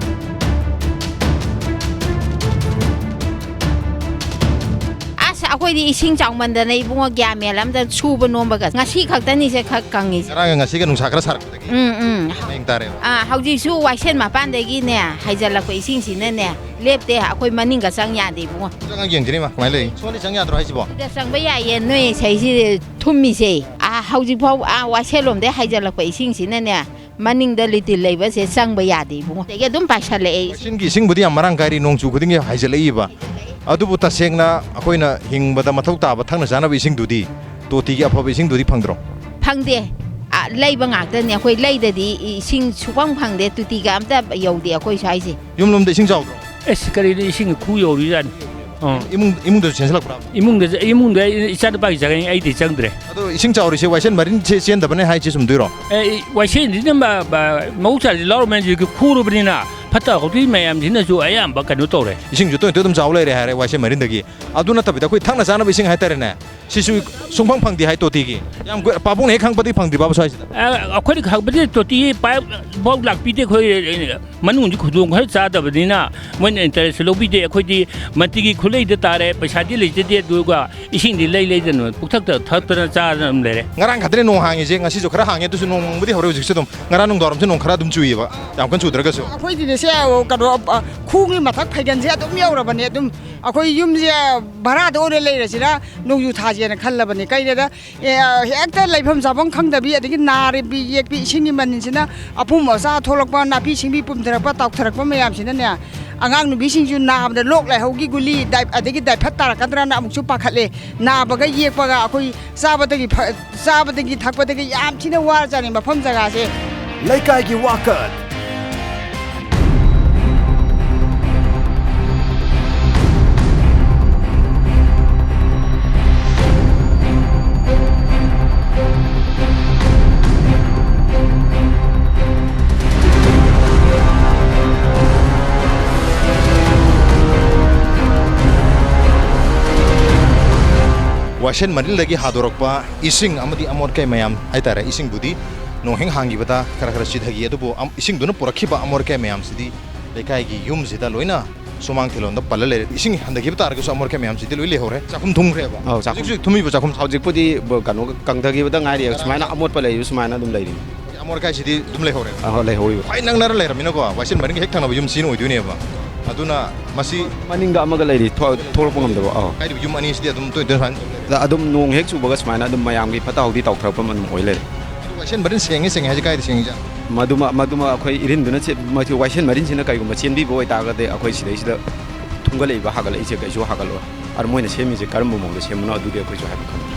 ꯑꯁ, ꯑꯩꯈꯣꯏꯗꯤ ꯏꯁꯤꯡ ꯆꯥꯎꯃꯟꯗꯅ ꯏꯕꯨꯡꯉꯣ, ꯒ꯭ꯌꯥꯟ ꯃꯦꯟ ꯑꯝꯇ, ꯁꯨꯕ ꯅꯣꯝꯕꯒ ꯉꯁꯤ ꯈꯛꯇꯅꯤꯁꯦ ꯈꯔ ꯀꯪꯉꯤꯁꯦ꯫ ꯉꯔꯥꯡꯒ ꯉꯁꯤꯒ ꯅꯨꯡꯁꯥ ꯈꯔ ꯁꯥꯔꯛꯄꯗꯒꯤ ꯎꯝ, ꯎꯝ꯫ ꯃꯌꯦꯡ ꯇꯥꯔꯦꯕ꯫ ꯑꯥ, ꯍꯧꯖꯤꯛꯁꯨ ꯋꯥꯏꯁꯦꯟ ꯃꯄꯥꯟꯗꯒꯤꯅꯦ ꯍꯥꯏꯖꯤꯜꯂꯛꯄ ꯏꯁꯤꯡꯁꯤꯅꯅꯦ ꯂꯦꯞꯇꯦ, ꯑꯩꯈꯣꯏ ꯃꯅꯤꯡꯒ ꯆꯪ ꯌꯥꯗꯦ ꯏꯕꯨꯡꯉꯣ꯫ ꯆꯪꯉꯒ ꯌꯦꯡꯁꯤꯅꯦ ꯏꯃꯥ, ꯀꯃꯥꯏꯅ ꯂꯩ? ꯁꯣꯝꯗꯤ ꯆꯪ ꯌꯥꯗ꯭ꯔꯣ ꯍꯥꯏꯁꯤꯕꯣ? ꯁꯤꯗ ꯆꯪꯕ ꯌꯥꯏꯌꯦ, ꯅꯣꯏ ꯁꯩꯁꯤ ꯊꯨꯝꯃꯤꯁꯦ꯫ ꯑꯥ, ꯍꯧꯖꯤꯛꯐꯥꯎ ꯑꯥ ꯋꯥꯏꯁꯦꯜꯂꯣꯝꯗꯩ ꯍꯥꯏꯖꯤꯜꯂꯛꯄ ꯏꯁꯤꯡꯁꯤꯅꯅꯦ ꯃꯅꯤꯡꯗ ꯂꯤꯇꯤꯜ ꯂꯩꯕꯁꯦ ꯆꯪꯕ ꯌꯥꯗꯦ ꯏꯕꯨꯡꯉꯣ꯫ ꯑꯗꯒꯤ ꯑꯗꯨꯝ ꯄꯥꯏꯁꯜꯂꯛꯑꯦ꯫ ꯏꯁꯤꯡꯒꯤ ꯏꯁꯤꯡꯕꯨꯗꯤ ꯌꯥꯝ ꯃꯔꯥꯡ ꯀꯥꯏꯔꯤ, ꯅꯣꯡ ꯆꯨ ꯈꯨꯗꯤꯡꯒꯤ ꯍꯥꯏꯖꯤꯜꯂꯛꯏꯕ꯫ ꯑꯗꯨꯕꯨ ꯇꯁꯦꯡꯅ ꯑꯩꯈꯣꯏꯅ ꯍꯤꯡꯕꯗ ꯃꯊꯧ ꯇꯥꯕ ꯊꯛꯅ ꯆꯥꯅꯕ ꯏꯁꯤꯡꯗꯨꯗꯤ, ꯇꯣꯇꯤꯒꯤ ꯑꯐꯕ ꯏꯁꯤꯡꯗꯨꯗꯤ ꯐꯪꯗ꯭ꯔꯣ? ꯐꯪꯗꯦ꯫ ꯑ, ꯂꯩꯕ ꯉꯥꯛꯇꯅꯦ꯫ ꯑꯩꯈꯣꯏ ꯂꯩꯗꯗꯤ ꯏꯁꯤꯡ ꯁꯨꯐꯪ ꯐꯪꯗꯦ꯫ ꯇꯣꯇꯤꯒ ꯑꯝꯇ ꯌꯧꯗꯦ ꯑꯩꯈꯣꯏ ꯁ꯭ꯋꯥꯏꯁꯦ꯫ ꯌꯨꯝ ꯂꯣꯝꯗ ꯏꯁꯤꯡ ꯆꯥꯎꯗ꯭ꯔꯣ? ꯑꯦꯁ, ꯀꯔꯤꯅꯣ, ꯏꯁꯤꯡ ꯈꯨ ꯌꯧꯔꯤꯖꯥꯠꯅꯤ꯫ ꯑꯥ꯫ ꯏꯃꯨꯡ, ꯏꯃꯨꯡꯗꯁꯨ ꯆꯦꯟꯁꯤꯜꯂꯛꯄ꯭ꯔꯥ? ꯏꯃꯨꯡꯗ, ꯏꯃꯨꯡꯗ ꯏꯆꯥꯅꯨꯄꯥꯒꯤ ꯆꯪꯉꯤ, ꯑꯩꯗꯤ ꯆꯪꯗ꯭ꯔꯦ꯫ ꯑꯗꯣ ꯏꯁꯤꯡ ꯆꯥꯎꯔꯤꯁꯦ ꯋꯥꯏꯁꯦꯟ ꯃꯔꯤꯟꯁꯦ ꯆꯦꯟꯗꯕꯅꯦ ꯍꯥꯏꯁꯦ ꯆꯨꯝꯗꯣꯏꯔꯣ? ꯑꯦ, ꯋꯥꯏꯁꯦꯟꯁꯤꯅ ꯃ-, ꯃ-, ꯃꯍꯧꯁꯥꯁꯤ ꯂꯧꯔꯝꯃꯦ, ꯍꯧꯖꯤꯛꯇꯤ ꯈꯨꯔꯕꯅꯤꯅ ꯐꯠꯇ ꯍꯥꯎꯊꯤ ꯃꯌꯥꯝꯁꯤꯅꯁꯨ ꯑꯌꯥꯝꯕ ꯀꯩꯅꯣ ꯇꯧꯔꯦ꯫ ꯏꯁꯤꯡꯁꯨ ꯇꯣꯏ ꯇꯣꯏ ꯑꯗꯨꯝ ꯆꯥꯎ ꯂꯩꯔꯦ ꯍꯥꯏꯔꯦ ꯋꯥꯏꯁꯦꯟ ꯃꯔꯤꯟꯗꯒꯤ꯫ ꯑꯗꯨ ꯅꯠꯇꯕꯤꯗ ꯑꯩꯈꯣꯏ ꯊꯛꯅ ꯆꯥꯅꯕ ꯏꯁꯤꯡ ꯍꯥꯏꯇꯥꯔꯦꯅꯦ, ꯁꯤꯁꯨ ꯁꯨꯡꯐꯪ ꯐꯪꯗꯦ ꯍꯥꯏ ꯇꯣꯇꯤꯒꯤ꯫ ꯌꯥꯝ ꯀꯨꯏ-, ꯄꯥꯕꯨꯡꯅ ꯍꯦꯛ ꯈꯪꯕꯗꯤ ꯐꯪꯗ꯭ꯔꯤꯕ ꯁ꯭ꯋꯥꯏꯁꯤꯗ? ꯑ, ꯑꯩꯈꯣꯏꯅ ꯈꯪꯕꯗꯤ ꯇꯣꯇꯤ ꯄꯥꯏꯞ ꯐꯥꯎ ꯂꯥꯛꯄꯤꯗꯦ꯫ ꯑꯩꯈꯣꯏ ꯃꯅꯨꯡꯗꯤ ꯈꯨꯗꯣꯡ ꯈꯔ ꯆꯥꯗꯕꯅꯤꯅ ꯃꯣꯏꯅ interest ꯂꯧꯕꯤꯗꯦ꯫ ꯑꯩꯈꯣꯏꯗꯤ ꯃꯟꯇ꯭ꯔꯤꯒꯤ ꯈꯨꯠꯂꯩꯗ ꯇꯥꯔꯦ, ꯄꯩꯁꯥꯗꯤ ꯂꯩꯖꯗꯦ, ꯑꯗꯨꯒ ꯏꯁꯤꯡꯗꯤ ꯂꯩ ꯂꯩꯗꯅ ꯄꯨꯛꯊꯛꯇ ꯊꯛꯇꯅ ꯆꯥꯗꯅ ꯑꯗꯨꯝ ꯂꯩꯔꯦ꯫ ꯉꯔꯥꯡ ꯈꯛꯇꯅꯦ ꯅꯣꯡ ꯍꯥꯡꯉꯤꯁꯦ, ꯉꯁꯤꯁꯨ ꯈꯔ ꯍꯥꯡꯉꯦ, ꯑꯗꯨꯁꯨ ꯅꯣꯡ ꯃꯪꯕꯗꯤ ꯍꯧꯔꯦ ꯍꯧꯖꯤꯛꯁꯨ ꯑꯗꯨꯝ꯫ ꯉꯔꯥꯡ ꯅꯨꯡꯗꯥꯡꯋꯥꯏꯔꯝꯁꯨ ꯅꯣꯡ ꯈꯔ ꯑꯗꯨꯝ ꯆꯨꯏꯌꯦꯕ, ꯌꯥꯝ ꯀꯟꯅ ꯆꯨꯗ꯭ꯔꯒꯁꯨ꯫ ꯑꯩꯈꯣꯏꯗꯤꯅꯦ ꯁꯦ, ꯀꯩꯅꯣ, ꯑ, ꯈꯣꯡꯒꯤ ꯃꯊꯛ ꯐꯩꯒꯟꯁꯦ ꯑꯗꯨꯝ ꯌꯧꯔꯕꯅꯦ꯫ ꯑꯗꯨꯝ ꯑꯩꯈꯣꯏ ꯌꯨꯝꯁꯦ ꯚꯔꯥꯗ ꯑꯣꯏꯅ ꯂꯩꯔꯁꯤꯔ ꯅꯣꯡꯖꯨ ꯊꯥꯁꯦꯅ ꯈꯜꯂꯕꯅꯦ꯫ ꯀꯩꯗ ꯑꯦ, ꯍꯦꯛꯇ ꯂꯩꯐꯝ ꯆꯥꯐꯝ ꯈꯪꯗꯕꯤ, ꯑꯗꯒꯤ ꯅꯥꯔꯤꯕꯤ ꯌꯦꯛꯄꯤ, ꯏꯁꯤꯡꯒꯤ ꯃꯅꯤꯟꯁꯤꯅ ꯑꯄꯨꯝ ꯑꯁꯥ ꯊꯣꯛꯂꯛꯄ, ꯅꯥꯄꯤ ꯁꯤꯡꯕꯤ ꯄꯨꯝꯊꯔꯛꯄ, ꯇꯥꯎꯊꯔꯛꯄ ꯃꯌꯥꯝꯁꯤꯅꯅꯦ, ꯑꯉꯥꯡ ꯅꯨꯕꯤꯁꯤꯡꯁꯨ ꯅꯥꯕꯗ ꯂꯣꯛ ꯂꯥꯏꯍꯧꯒꯤ ꯒꯨꯂꯤ, ꯗꯥꯏꯞ-, ꯑꯗꯒꯤ ꯗꯥꯏꯐꯠ ꯇꯥꯔꯛꯀꯗ꯭ꯔꯅ ꯑꯃꯨꯛꯁꯨ ꯄꯥꯈꯠꯂꯦ꯫ ꯅꯥꯕꯒ ꯌꯦꯛꯄꯒ ꯑꯩꯈꯣꯏ ꯆꯥꯕꯗꯒꯤ ꯐ-, ꯆꯥꯕꯗꯒꯤ ꯊꯛꯄꯗꯒꯤ ꯌꯥꯝ ꯊꯤꯅ ꯋꯥꯔꯖꯥꯠꯅꯤ ꯃꯐꯝ ꯖꯒꯥꯁꯦ꯫ ꯂꯩꯀꯥꯏꯒꯤ ꯋꯥꯀꯠ꯫ ꯋꯥꯏꯁꯦꯟ ꯃꯔꯤꯜꯗꯒꯤ ꯍꯥꯗꯣꯔꯛꯄ ꯏꯁꯤꯡ ꯑꯃꯗꯤ ꯑꯃꯣꯠ ꯑꯀꯥꯏ ꯃꯌꯥꯝ ꯍꯥꯏꯇꯥꯔꯦ, ꯏꯁꯤꯡꯕꯨꯗꯤ ꯅꯣꯡ ꯍꯦꯛ ꯍꯥꯡꯈꯤꯕꯗ ꯈꯔ ꯈꯔ ꯆꯤꯊꯈꯤ, ꯑꯗꯨꯕꯨ ꯑꯝ-, ꯏꯁꯤꯡꯗꯨꯅ ꯄꯨꯔꯛꯈꯤꯕ ꯑꯃꯣꯠ ꯑꯀꯥꯏ ꯃꯌꯥꯝꯁꯤꯗꯤ ꯂꯩꯀꯥꯏꯒꯤ ꯌꯨꯝꯁꯤꯗ ꯂꯣꯏꯅ ꯁꯨꯃꯥꯡ ꯊꯤꯂꯣꯟꯗ ꯄꯜꯂ ꯂꯩꯔꯦ꯫ ꯏꯁꯤꯡ ꯍꯟꯊꯈꯤꯕ ꯇꯥꯔꯒꯁꯨ ꯑꯃꯣꯠ ꯑꯀꯥꯏ ꯃꯌꯥꯝꯁꯤꯗꯤ ꯂꯣꯏ ꯂꯩꯍꯧꯔꯦ꯫ ꯆꯥꯛꯈꯨꯝ ꯊꯨꯝꯈ꯭ꯔꯦꯕ꯫ ꯑꯧ, ꯆꯥꯛꯈꯨꯝ꯫ ꯍꯧꯖꯤꯛꯁꯨ ꯊꯨꯝꯃꯤꯕ ꯆꯥꯛꯈꯨꯝ? ꯍꯧꯖꯤꯛꯄꯨꯗꯤ ꯕ-, ꯀꯩꯅꯣ, ꯀꯪꯊꯈꯤꯕꯗ ꯉꯥꯏꯔꯤ꯫ ꯁꯨꯃꯥꯏꯅ ꯑꯃꯣꯠꯄ ꯂꯩꯔꯤꯕ ꯁꯨꯃꯥꯏꯅ ꯑꯗꯨꯝ ꯂꯩꯔꯤ꯫ ꯑꯃꯣꯠ ꯑꯀꯥꯏꯁꯤꯗꯤ ꯑꯗꯨꯝ ꯂꯩꯍꯧꯔꯦ꯫ ꯑꯍꯣꯏ, ꯂꯩꯍꯧꯔꯤꯕ꯫ ꯈ꯭ꯋꯥꯏ ꯅꯛꯅꯔ ꯂꯩꯔꯝꯃꯤꯅꯀꯣ, ꯋꯥꯏꯁꯦꯟ ꯃꯔꯤꯡꯒ ꯍꯦꯛ ꯊꯪꯅꯕ ꯌꯨꯝ ꯁꯤꯅ ꯑꯣꯏꯗꯣꯏꯅꯦꯕ꯫ ꯑꯗꯨꯅ ꯃꯁꯤ ꯃꯅꯤꯡꯗ ꯑꯃꯒ ꯂꯩꯔꯤ, ꯊꯣ-, ꯊꯣꯛꯂꯛꯄ ꯉꯝꯗꯕ꯫ ꯑꯧ꯫ ꯍꯥꯏꯔꯤꯕ ꯌꯨꯝ ꯑꯅꯤꯁꯤꯗꯤ ꯑꯗꯨꯝ ꯇꯣꯏ ꯇꯣꯏꯅ ꯁꯨꯃꯥꯏꯅ ꯇꯧ ꯂꯩꯔꯦ꯫ ꯑꯗ ꯑꯗꯨꯝ ꯅꯣꯡ ꯍꯦꯛ ꯆꯨꯕꯒ ꯁꯨꯃꯥꯏꯅ ꯑꯗꯨꯝ ꯃꯌꯥꯝꯒꯤ ꯐꯠꯇ ꯍꯥꯎꯗꯤ ꯇꯥꯎꯊꯔꯛꯄ ꯑꯗꯨꯝ ꯑꯣꯏ ꯂꯩꯔꯦ꯫ ꯋꯥꯏꯁꯦꯟ ꯃꯔꯤꯟ ꯁꯦꯡꯉꯦ ꯁꯦꯡꯉꯦ ꯍꯥꯏꯁꯦ ꯀꯥꯏꯗ ꯁꯦꯡꯉꯤꯖꯥꯠꯅꯣ? ꯃꯗꯨꯃ, ꯃꯗꯨꯃ ꯑꯩꯈꯣꯏ ꯏꯔꯤꯟꯗꯨꯅ ꯆꯦ-, ꯃꯁꯤ ꯋꯥꯏꯁꯦꯟ ꯃꯔꯤꯟꯁꯤꯅ ꯀꯩꯒꯨꯝꯕ ꯆꯦꯟꯕꯤꯕ ꯑꯣꯏꯇꯥꯔꯒꯗꯤ ꯑꯩꯈꯣꯏ ꯁꯤꯗꯩꯁꯤꯗ ꯊꯨꯝꯒꯠꯂꯛꯏꯕ ꯍꯥꯒꯠꯂꯛꯏꯁꯦ ꯀꯩꯁꯨ ꯍꯥꯒꯠꯂꯣꯏ꯫ ꯑꯗꯣ ꯃꯣꯏꯅ ꯁꯦꯝꯃꯤꯁꯦ ꯀꯔꯝꯕ ꯃꯑꯣꯡꯗ ꯁꯦꯝꯕꯅꯣ ꯑꯗꯨꯗꯤ ꯑꯩꯈꯣꯏꯁꯨ ꯍꯥꯏꯕ ꯈꯪꯗꯦ꯫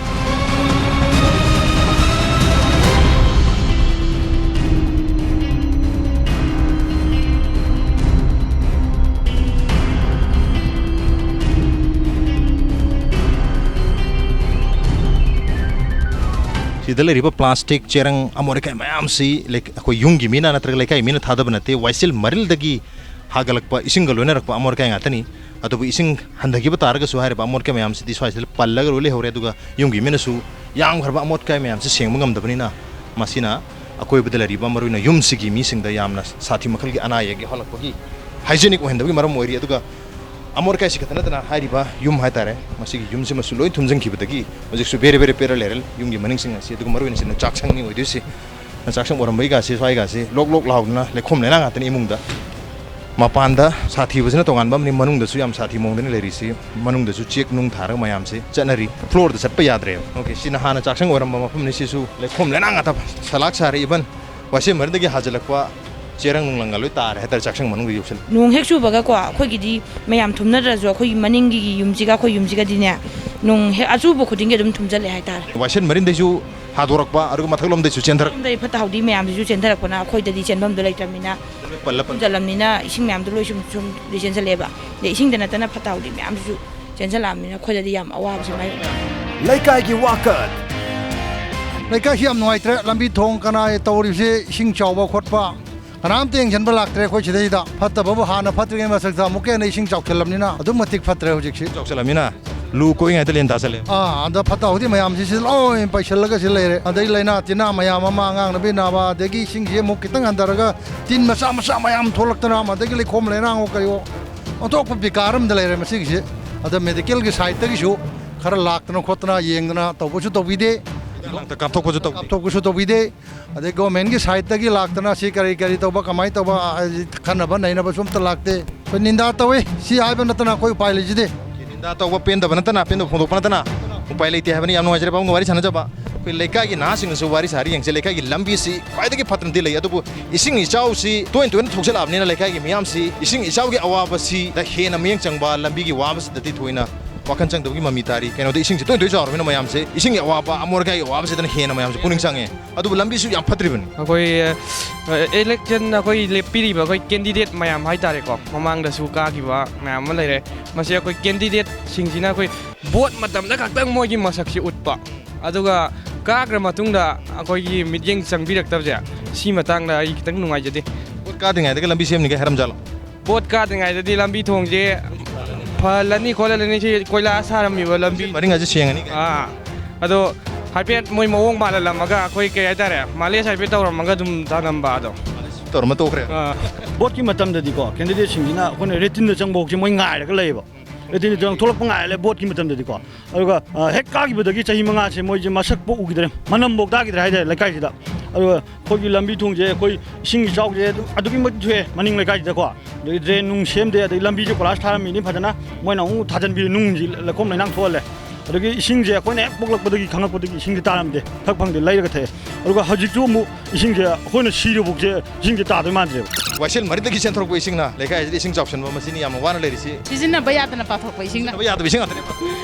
ꯁꯤꯗ ꯂꯩꯔꯤꯕ ꯄ꯭ꯂꯥꯁꯇꯤꯛ, ꯆꯦꯔꯪ, ꯑꯃꯣꯠ ꯑꯀꯥꯏ ꯃꯌꯥꯝꯁꯤ ꯂꯩ-, ꯑꯩꯈꯣꯏ ꯌꯨꯝꯒꯤ ꯃꯤꯅ ꯅꯠꯇ꯭ꯔꯒ ꯂꯩꯀꯥꯏ ꯃꯤꯅ ꯊꯥꯗꯕ ꯅꯠꯇꯦ, ꯋꯥꯏꯁꯤꯜ ꯃꯔꯤꯜꯗꯒꯤ ꯍꯥꯒꯠꯂꯛꯄ ꯏꯁꯤꯡꯒ ꯂꯣꯏꯅꯔꯛꯄ ꯑꯃꯣꯠ ꯑꯀꯥꯏ ꯉꯥꯛꯇꯅꯤ꯫ ꯑꯗꯨꯕꯨ ꯏꯁꯤꯡ ꯍꯟꯊꯈꯤꯕ ꯇꯥꯔꯒꯁꯨ ꯍꯥꯏꯔꯤꯕ ꯑꯃꯣꯠ ꯑꯀꯥꯏ ꯃꯌꯥꯝꯁꯤꯗꯤ ꯁ꯭ꯋꯥꯏꯁꯤꯗ ꯄꯜꯂꯒ ꯂꯣꯏ ꯂꯩꯍꯧꯔꯦ꯫ ꯑꯗꯨꯒ ꯌꯨꯝꯒꯤ ꯃꯤꯅꯁꯨ ꯌꯥꯝꯈ꯭ꯔꯕ ꯑꯃꯣꯠ ꯑꯀꯥꯏ ꯃꯌꯥꯝꯁꯤ ꯁꯦꯡꯕ ꯉꯝꯗꯕꯅꯤꯅ, ꯃꯁꯤꯅ ꯑꯀꯣꯏꯕꯗ ꯂꯩꯔꯤꯕ, ꯃꯔꯨꯑꯣꯏꯅ ꯌꯨꯝꯁꯤꯒꯤ ꯃꯤꯁꯤꯡꯗ ꯌꯥꯝꯅ ꯁꯥꯊꯤ ꯃꯈꯜꯒꯤ ꯑꯅꯥ ꯑꯌꯦꯛ ꯌꯥꯎꯍꯜꯂꯛꯄꯒꯤ, ꯍꯥꯏꯖꯤꯅꯤꯛ ꯑꯣꯏꯍꯟꯗꯕꯒꯤ ꯃꯔꯝ ꯑꯣꯏꯔꯤ꯫ ꯑꯗꯨꯒ ꯑꯃꯣꯠ ꯑꯀꯥꯏꯁꯤ ꯈꯛꯇ ꯅꯠꯇꯅ ꯍꯥꯏꯔꯤꯕ ꯌꯨꯝ ꯍꯥꯏꯇꯥꯔꯦ, ꯃꯁꯤꯒꯤ ꯌꯨꯝꯁꯤꯃꯁꯨ ꯂꯣꯏ ꯊꯨꯝꯖꯤꯟꯈꯤꯕꯗꯒꯤ ꯍꯧꯖꯤꯛꯁꯨ ꯕꯦꯔꯦ ꯕꯦꯔꯦ ꯄꯦꯔ ꯂꯩꯔꯦ ꯌꯨꯝꯒꯤ ꯃꯅꯤꯡꯁꯤꯡ ꯑꯁꯤ꯫ ꯑꯗꯨꯒ ꯃꯔꯨꯑꯣꯏꯅ ꯁꯤꯅ ꯆꯥꯛꯁꯪꯅꯤ ꯑꯣꯏꯗꯣꯏꯁꯤ꯫ ꯆꯥꯛꯁꯪ ꯑꯣꯏꯔꯝꯕꯩꯒꯁꯤ ꯁ꯭ꯋꯥꯏꯒꯁꯤ ꯂꯣꯛ ꯂꯣꯛ ꯂꯥꯎꯗꯅ ꯂꯩꯈꯣꯝ ꯂꯩꯅꯥꯡ ꯉꯥꯛꯇꯅꯤ ꯏꯃꯨꯡꯗ꯫ ꯃꯄꯥꯟꯗ ꯁꯥꯊꯤꯕꯁꯤꯅ ꯇꯣꯉꯥꯟꯕ ꯑꯃꯅꯤ, ꯃꯅꯨꯡꯗꯁꯨ ꯌꯥꯝ ꯁꯥꯊꯤ ꯃꯑꯣꯡꯗꯅꯤ ꯂꯩꯔꯤꯁꯤ꯫ ꯃꯅꯨꯡꯗꯁꯨ ꯆꯦꯛ ꯅꯨꯡ ꯊꯥꯔꯒ ꯃꯌꯥꯝꯁꯤ ꯆꯠꯅꯔꯤ꯫ ꯐ꯭ꯂꯣꯔꯗ ꯆꯠꯄ ꯌꯥꯗ꯭ꯔꯦꯕ꯫ ꯑꯣꯀꯦ, ꯁꯤꯅ ꯍꯥꯟꯅ ꯆꯥꯛꯁꯪ ꯑꯣꯏꯔꯝꯕ ꯃꯐꯝꯅꯤ, ꯁꯤꯁꯨ ꯂꯩꯈꯣꯝ ꯂꯩꯅꯥꯡ ꯉꯥꯛꯇ ꯁꯂꯥꯛ ꯁꯥꯔꯦ꯫ ꯏꯚꯟ ꯋꯥꯏꯁꯦꯟ ꯃꯔꯤꯗꯒꯤ ꯍꯥꯖꯤꯜꯂꯛꯄ ꯆꯦꯔꯪ ꯅꯨꯡꯂꯪꯒ ꯂꯣꯏ ꯇꯥꯔꯦ ꯍꯥꯏꯇꯥꯔꯦ, ꯆꯥꯛꯁꯪ ꯃꯅꯨꯡꯗ ꯌꯧꯁꯜꯂꯦ꯫ ꯅꯣꯡ ꯍꯦꯛ ꯆꯨꯕꯒꯀꯣ, ꯑꯩꯈꯣꯏꯒꯤꯗꯤ ꯃꯌꯥꯝ ꯊꯨꯝꯅꯗ꯭ꯔꯁꯨ, ꯑꯩꯈꯣꯏꯒꯤ ꯃꯅꯤꯡꯒꯤ ꯌꯨꯝꯁꯤꯒ ꯑꯩꯈꯣꯏ ꯌꯨꯝꯁꯤꯒꯗꯤꯅꯦ, ꯅꯣꯡ ꯍꯦꯛ ꯑꯆꯨꯕ ꯈꯨꯗꯤꯡꯒꯤ ꯑꯗꯨꯝ ꯊꯨꯝꯖꯜꯂꯦ ꯍꯥꯏꯇꯥꯔꯦ꯫ ꯋꯥꯏꯁꯦꯟ ꯃꯔꯤꯟꯗꯩꯁꯨ ꯍꯥꯗꯣꯔꯛꯄ, ꯑꯗꯨꯒ ꯃꯊꯛꯂꯣꯝꯗꯩꯁꯨ ꯆꯦꯟꯊꯔꯛ- ꯂꯣꯝꯗꯩ ꯐꯠꯇ ꯍꯥꯎꯗꯤ ꯃꯌꯥꯝꯁꯤꯁꯨ ꯆꯦꯟꯊꯔꯛꯄꯅ ꯑꯩꯈꯣꯏꯗꯗꯤ ꯆꯦꯟꯐꯝꯗꯣ ꯂꯩꯇ꯭ꯔꯕꯅꯤꯅ, ꯄꯜꯂ ꯄꯜꯂ꯫ ꯊꯨꯝꯖꯜꯂꯝꯅꯤꯅ ꯏꯁꯤꯡ ꯃꯌꯥꯝꯗꯣ ꯂꯣꯏ ꯁꯨꯝ ꯁꯨꯝ ꯆꯦꯟꯁꯜꯂꯛꯑꯦꯕ꯫ ꯑꯗꯩ ꯏꯁꯤꯡꯗ ꯅꯠꯇꯅ ꯐꯠꯇ ꯍꯥꯎꯗꯤ ꯃꯌꯥꯝꯁꯤꯁꯨ ꯆꯦꯟꯁꯜꯂꯛꯑꯕꯅꯤꯅ ꯑꯩꯈꯣꯏꯗꯗꯤ ꯌꯥꯝ ꯑꯋꯥꯕꯁꯦ ꯃꯥꯌꯣꯛꯅꯩ꯫ ꯂꯩꯀꯥꯏꯒꯤ ꯋꯥꯀꯠ꯫ ꯂꯩꯀꯥꯏꯁꯤ ꯌꯥꯝ ꯅꯨꯡꯉꯥꯏꯇ꯭ꯔꯦ꯫ ꯂꯝꯕꯤ ꯊꯣꯡ ꯀꯅꯥ ꯇꯧꯔꯤꯕꯁꯤ, ꯏꯁꯤꯡ ꯆꯥꯎꯕ ꯈꯣꯠꯄ, ꯀꯅꯥꯝꯇ ꯌꯦꯡꯁꯤꯟꯕ ꯂꯥꯛꯇ꯭ꯔꯦ ꯑꯩꯈꯣꯏ ꯁꯤꯗꯩꯗ꯫ ꯐꯠꯇꯕꯕꯨ ꯍꯥꯟꯅ ꯐꯠꯇ꯭ꯔꯤꯉꯩ ꯃꯊꯛꯇ ꯑꯃꯨꯛꯀ ꯍꯦꯟꯅ ꯏꯁꯤꯡ ꯆꯥꯎꯁꯤꯜꯂꯝꯅꯤꯅ ꯑꯗꯨꯛ ꯃꯇꯤꯛ ꯐꯠꯇ꯭ꯔꯦ ꯍꯧꯖꯤꯛꯁꯤ꯫ ꯆꯥꯎꯁꯤꯜꯂꯝꯅꯤꯅ ꯂꯨ ꯀꯣꯛꯏꯉꯩꯗ ꯂꯦꯟ ꯇꯥꯁꯜꯂꯦ꯫ ꯑꯥ, ꯑꯗ ꯐꯠꯇ ꯍꯥꯎꯗꯤ ꯃꯌꯥꯝꯁꯤꯁꯨ ꯂꯣꯏ ꯄꯩꯁꯤꯜꯂꯒ ꯁꯤ ꯂꯩꯔꯦ꯫ ꯑꯗꯩ ꯂꯥꯏꯅꯥ ꯇꯤꯟꯅꯥ ꯃꯌꯥꯝ ꯑꯃ, ꯑꯉꯥꯡ ꯅꯨꯄꯤ ꯅꯥꯕ, ꯑꯗꯒꯤ ꯏꯁꯤꯡꯁꯤ ꯑꯃꯨꯛ ꯈꯤꯇꯪ ꯍꯟꯊꯔꯒ ꯇꯤꯟ ꯃꯆꯥ ꯃꯆꯥ ꯃꯌꯥꯝ ꯊꯣꯛꯂꯛꯇꯅ, ꯑꯗꯒꯤ ꯂꯩꯈꯣꯝ ꯂꯩꯅꯥꯡ ꯀꯔꯤꯑꯣ ꯑꯣꯟꯊꯣꯛꯄ ꯕꯤꯀꯥꯔ ꯑꯃꯗ ꯂꯩꯔꯦ ꯃꯁꯤꯒꯤꯁꯤ꯫ ꯑꯗ ꯃꯦꯗꯤꯀꯦꯜꯒꯤ ꯁꯥꯏꯠꯇꯒꯤꯁꯨ ꯈꯔ ꯂꯥꯛꯇꯅ ꯈꯣꯠꯇꯅ ꯌꯦꯡꯗꯅ ꯇꯧꯕꯁꯨ ꯇꯧꯕꯤꯗꯦ꯫ ꯍꯤꯗꯥꯛ ꯂꯥꯡꯊꯛ ꯀꯥꯞꯊꯣꯛꯄꯁꯨ ꯇꯧꯗꯦ꯫ ꯀꯥꯞꯊꯣꯛꯄꯁꯨ ꯇꯧꯕꯤꯗꯦ꯫ ꯑꯗꯩ ꯒꯣꯔꯃꯦꯟꯒꯤ ꯁꯥꯏꯠꯇꯒꯤ ꯂꯥꯛꯇꯅ ꯁꯤ ꯀꯔꯤ ꯀꯔꯤ ꯇꯧꯕ, ꯀꯃꯥꯏꯅ ꯇꯧꯕ, ꯑ, ꯈꯟꯅꯕ ꯅꯩꯅꯕꯁꯨ ꯑꯝꯇ ꯂꯥꯛꯇꯦ꯫ ꯑꯩꯈꯣꯏ ꯅꯤꯟꯗꯥ ꯇꯧꯏ꯫ ꯁꯤ ꯍꯥꯏꯕ ꯅꯠꯇꯅ ꯑꯩꯈꯣꯏ ꯎꯄꯥꯏ ꯂꯩꯖꯗꯦ꯫ ꯅꯤꯟꯗꯥ ꯇꯧꯕ ꯄꯦꯟꯗꯕ ꯅꯠꯇꯅ, ꯑꯄꯦꯟꯗꯕ ꯐꯣꯡꯗꯣꯛꯄ ꯅꯠꯇꯅ ꯎꯄꯥꯏ ꯂꯩꯇꯦ ꯍꯥꯏꯕꯅꯤ꯫ ꯌꯥꯝ ꯅꯨꯡꯉꯥꯏꯖꯔꯦ ꯄꯥꯕꯨꯡꯒ ꯋꯥꯔꯤ ꯁꯥꯟꯅꯖꯕ꯫ ꯑꯩꯈꯣꯏ ꯂꯩꯀꯥꯏꯒꯤ ꯅꯍꯥꯁꯤꯡꯅꯁꯨ ꯋꯥꯔꯤ ꯁꯥꯔꯤ ꯌꯦꯡꯁꯦ꯫ ꯂꯩꯀꯥꯏꯒꯤ ꯂꯝꯕꯤꯁꯤ ꯈ꯭ꯋꯥꯏꯗꯒꯤ ꯐꯠꯇꯅꯗꯤ ꯂꯩ, ꯑꯗꯨꯕꯨ ꯏꯁꯤꯡ ꯏꯆꯥꯎꯁꯤ ꯇꯣꯏꯅ ꯇꯣꯏꯅ ꯊꯣꯛꯆꯜꯂꯛꯑꯕꯅꯤꯅ ꯂꯩꯀꯥꯏꯒꯤ ꯃꯤꯌꯥꯝꯁꯤ ꯏꯁꯤꯡ ꯏꯆꯥꯎꯒꯤ ꯑꯋꯥꯕꯁꯤꯗ ꯍꯦꯟꯅ ꯃꯤꯠꯌꯦꯡ ꯆꯪꯕ, ꯂꯝꯕꯤꯒꯤ ꯋꯥꯕꯁꯤꯗꯗꯤ ꯊꯣꯏꯅ ꯋꯥꯈꯜ ꯆꯪꯗꯕꯒꯤ ꯃꯃꯤ ꯇꯥꯔꯤ꯫ ꯀꯩꯅꯣꯗ ꯏꯁꯤꯡꯁꯤ ꯇꯣꯏ ꯇꯣꯏ ꯆꯥꯎꯔꯕꯅꯤꯅ ꯃꯌꯥꯝꯁꯦ ꯏꯁꯤꯡꯒꯤ ꯑꯋꯥꯕ, ꯑꯃꯣꯠ ꯑꯀꯥꯏꯒꯤ ꯑꯋꯥꯕꯁꯤꯗꯅ ꯍꯦꯟꯅ ꯃꯌꯥꯝꯁꯦ ꯄꯨꯛꯅꯤꯡ ꯆꯪꯉꯦ꯫ ꯑꯗꯨꯕꯨ ꯂꯝꯕꯤꯁꯨ ꯌꯥꯝ ꯐꯠꯇ꯭ꯔꯤꯕꯅꯤ꯫ ꯑꯩꯈꯣꯏ, ꯑ, ꯏꯂꯦꯛꯁꯟ ꯑꯩꯈꯣꯏ ꯂꯦꯞꯄꯤꯔꯤꯕ ꯑꯩꯈꯣꯏ ꯀꯦꯟꯗꯤꯗꯦꯠ ꯃꯌꯥꯝ ꯍꯥꯏꯇꯥꯔꯦꯀꯣ, ꯃꯃꯥꯡꯗꯁꯨ ꯀꯥꯈꯤꯕ ꯃꯌꯥꯝ ꯑꯃ ꯂꯩꯔꯦ꯫ ꯃꯁꯤ ꯑꯩꯈꯣꯏ ꯀꯦꯟꯗꯤꯗꯦꯠꯁꯤꯡꯁꯤꯅ ꯑꯩꯈꯣꯏ ꯚꯣꯠ ꯃꯇꯝꯗ ꯈꯛꯇꯪ ꯃꯣꯏꯒꯤ ꯃꯁꯛꯁꯤ ꯎꯠꯄ, ꯑꯗꯨꯒ ꯀꯥꯈ꯭ꯔ ꯃꯇꯨꯡꯗ ꯑꯩꯈꯣꯏꯒꯤ ꯃꯤꯠꯌꯦꯡ ꯆꯪꯕꯤꯔꯛꯇꯕꯁꯦ, ꯁꯤ ꯃꯇꯥꯡꯗ ꯑꯩ ꯈꯤꯇꯪ ꯅꯨꯡꯉꯥꯏꯖꯗꯦ꯫ ꯚꯣꯠ ꯀꯥꯗ꯭ꯔꯤꯉꯩꯗꯒꯤ ꯂꯝꯕꯤ ꯁꯦꯝꯅꯤꯒ ꯍꯥꯏꯔꯝꯖꯥꯠꯂꯣ? ꯚꯣꯠ ꯀꯥꯗ꯭ꯔꯤꯉꯩꯗꯗꯤ ꯂꯝꯕꯤ ꯊꯣꯡꯁꯦ ꯐꯍꯜꯂꯅꯤ ꯈꯣꯠꯍꯜꯂꯅꯤ, ꯁꯤ ꯀꯣꯏꯂꯥꯁ ꯊꯥꯔꯝꯃꯤꯕ ꯂꯝꯕꯤ꯫ ꯃꯔꯤꯡ ꯑꯁꯤ ꯁꯦꯡꯉꯅꯤ ꯀꯥꯏꯅ꯫ ꯑꯥ, ꯑꯗꯣ ꯍꯥꯏꯐꯦꯠ ꯃꯣꯏ ꯃꯑꯣꯡ ꯃꯥꯜꯍꯜꯂꯝꯃꯒ ꯑꯩꯈꯣꯏ, ꯀꯩ ꯍꯥꯏꯇꯥꯔꯦ, ꯃꯥꯂꯦꯁ ꯍꯥꯏꯐꯦꯠ ꯇꯧꯔꯝꯃꯒ ꯑꯗꯨꯝ ꯊꯥꯅꯝꯕ ꯑꯗꯣ꯫ ꯇꯧꯔꯝꯃ ꯇꯣꯛꯈ꯭ꯔꯦ꯫ ꯑꯥ꯫ ꯚꯣꯠꯀꯤ ꯃꯇꯝꯗꯗꯤꯀꯣ, ꯀꯦꯟꯗꯤꯗꯦꯠꯁꯤꯡꯁꯤꯅ ꯑꯩꯈꯣꯏꯅ ꯔꯦꯇꯤꯟꯗ ꯆꯪꯕ ꯐꯥꯎꯁꯦ ꯃꯣꯏ ꯉꯥꯏꯔꯒ ꯂꯩꯌꯦꯕ꯫ ꯔꯦꯇꯤꯟꯗ ꯆꯪ-, ꯊꯣꯛꯂꯛꯄ ꯉꯥꯏꯔ ꯂꯩ ꯚꯣꯠꯀꯤ ꯃꯇꯝꯗꯗꯤꯀꯣ꯫ ꯑꯗꯨꯒ, ꯑ, ꯍꯦꯛ ꯀꯥꯈꯤꯕꯗꯒꯤ ꯆꯍꯤ ꯃꯉꯥꯁꯦ ꯃꯣꯏꯁꯦ ꯃꯁꯛ ꯄꯣꯛ ꯎꯈꯤꯗ꯭ꯔꯦ, ꯃꯅꯝꯐꯥꯎ ꯇꯥꯈꯤꯗ꯭ꯔꯦ ꯍꯥꯏꯇꯥꯔꯦ ꯂꯩꯀꯥꯏꯁꯤꯗ꯫ ꯑꯗꯨꯒ ꯑꯩꯈꯣꯏꯒꯤ ꯂꯝꯕꯤ ꯊꯣꯡꯁꯦ, ꯑꯩꯈꯣꯏ ꯏꯁꯤꯡ ꯏꯆꯥꯎꯁꯦ ꯑꯗꯨꯝ ꯑꯗꯨꯛꯀꯤ ꯃꯇꯤꯛ ꯊꯣꯛꯑꯦ ꯃꯅꯤꯡ ꯂꯩꯀꯥꯏꯁꯤꯗꯀꯣ꯫ ꯑꯗꯒꯤ ꯗ꯭ꯔꯦꯟ ꯅꯨꯡ ꯁꯦꯝꯗꯦ, ꯑꯗꯒꯤ ꯂꯝꯕꯤꯁꯦ ꯀꯣꯏꯂꯥꯁ ꯊꯥꯔꯝꯃꯤꯅꯤ ꯐꯖꯅ, ꯃꯣꯏꯅ ꯑꯃꯨꯛ ꯊꯥꯖꯟꯕꯤꯔꯦ, ꯅꯨꯡꯁꯤ ꯂꯩꯈꯣꯝ ꯂꯩꯅꯥꯡ ꯊꯣꯛꯍꯜꯂꯦ꯫ ꯑꯗꯒꯤ ꯏꯁꯤꯡꯁꯦ ꯑꯩꯈꯣꯏꯅ ꯍꯦꯛ ꯄꯣꯛꯂꯛꯄꯗꯒꯤ, ꯈꯪꯉꯛꯄꯗꯒꯤ ꯏꯁꯤꯡꯁꯦ ꯇꯥꯔꯝꯗꯦ, ꯊꯛ ꯐꯪꯗꯦ, ꯂꯩꯔꯒ ꯊꯛꯑꯦ꯫ ꯑꯗꯨꯒ ꯍꯧꯖꯤꯛꯁꯨ ꯑꯃꯨꯛ ꯏꯁꯤꯡꯁꯦ ꯑꯩꯈꯣꯏꯅ ꯁꯤꯔꯕꯨꯛꯁꯦ ꯏꯁꯤꯡꯁꯦ ꯇꯥꯗꯣꯏ ꯃꯥꯟꯗ꯭ꯔꯦꯕ꯫ ꯋꯥꯏꯁꯦꯜ ꯃꯔꯤꯗꯒꯤ ꯆꯦꯟꯊꯣꯔꯛꯄ ꯏꯁꯤꯡꯅ ꯂꯩꯀꯥꯏꯁꯤꯗ ꯏꯁꯤꯡ ꯆꯥꯎꯁꯤꯟꯕ, ꯃꯁꯤꯅꯤ ꯌꯥꯝꯅ ꯋꯥꯅ ꯂꯩꯔꯤꯁꯤ꯫ ꯁꯤꯖꯤꯟꯅꯕ ꯌꯥꯗꯅ ꯄꯥꯊꯣꯛꯄ ꯏꯁꯤꯡꯅ꯫ ꯁꯤꯖꯤꯟꯅꯕ ꯌꯥꯗꯕ ꯏꯁꯤꯡ ꯉꯥꯛꯇꯅꯦꯕ꯫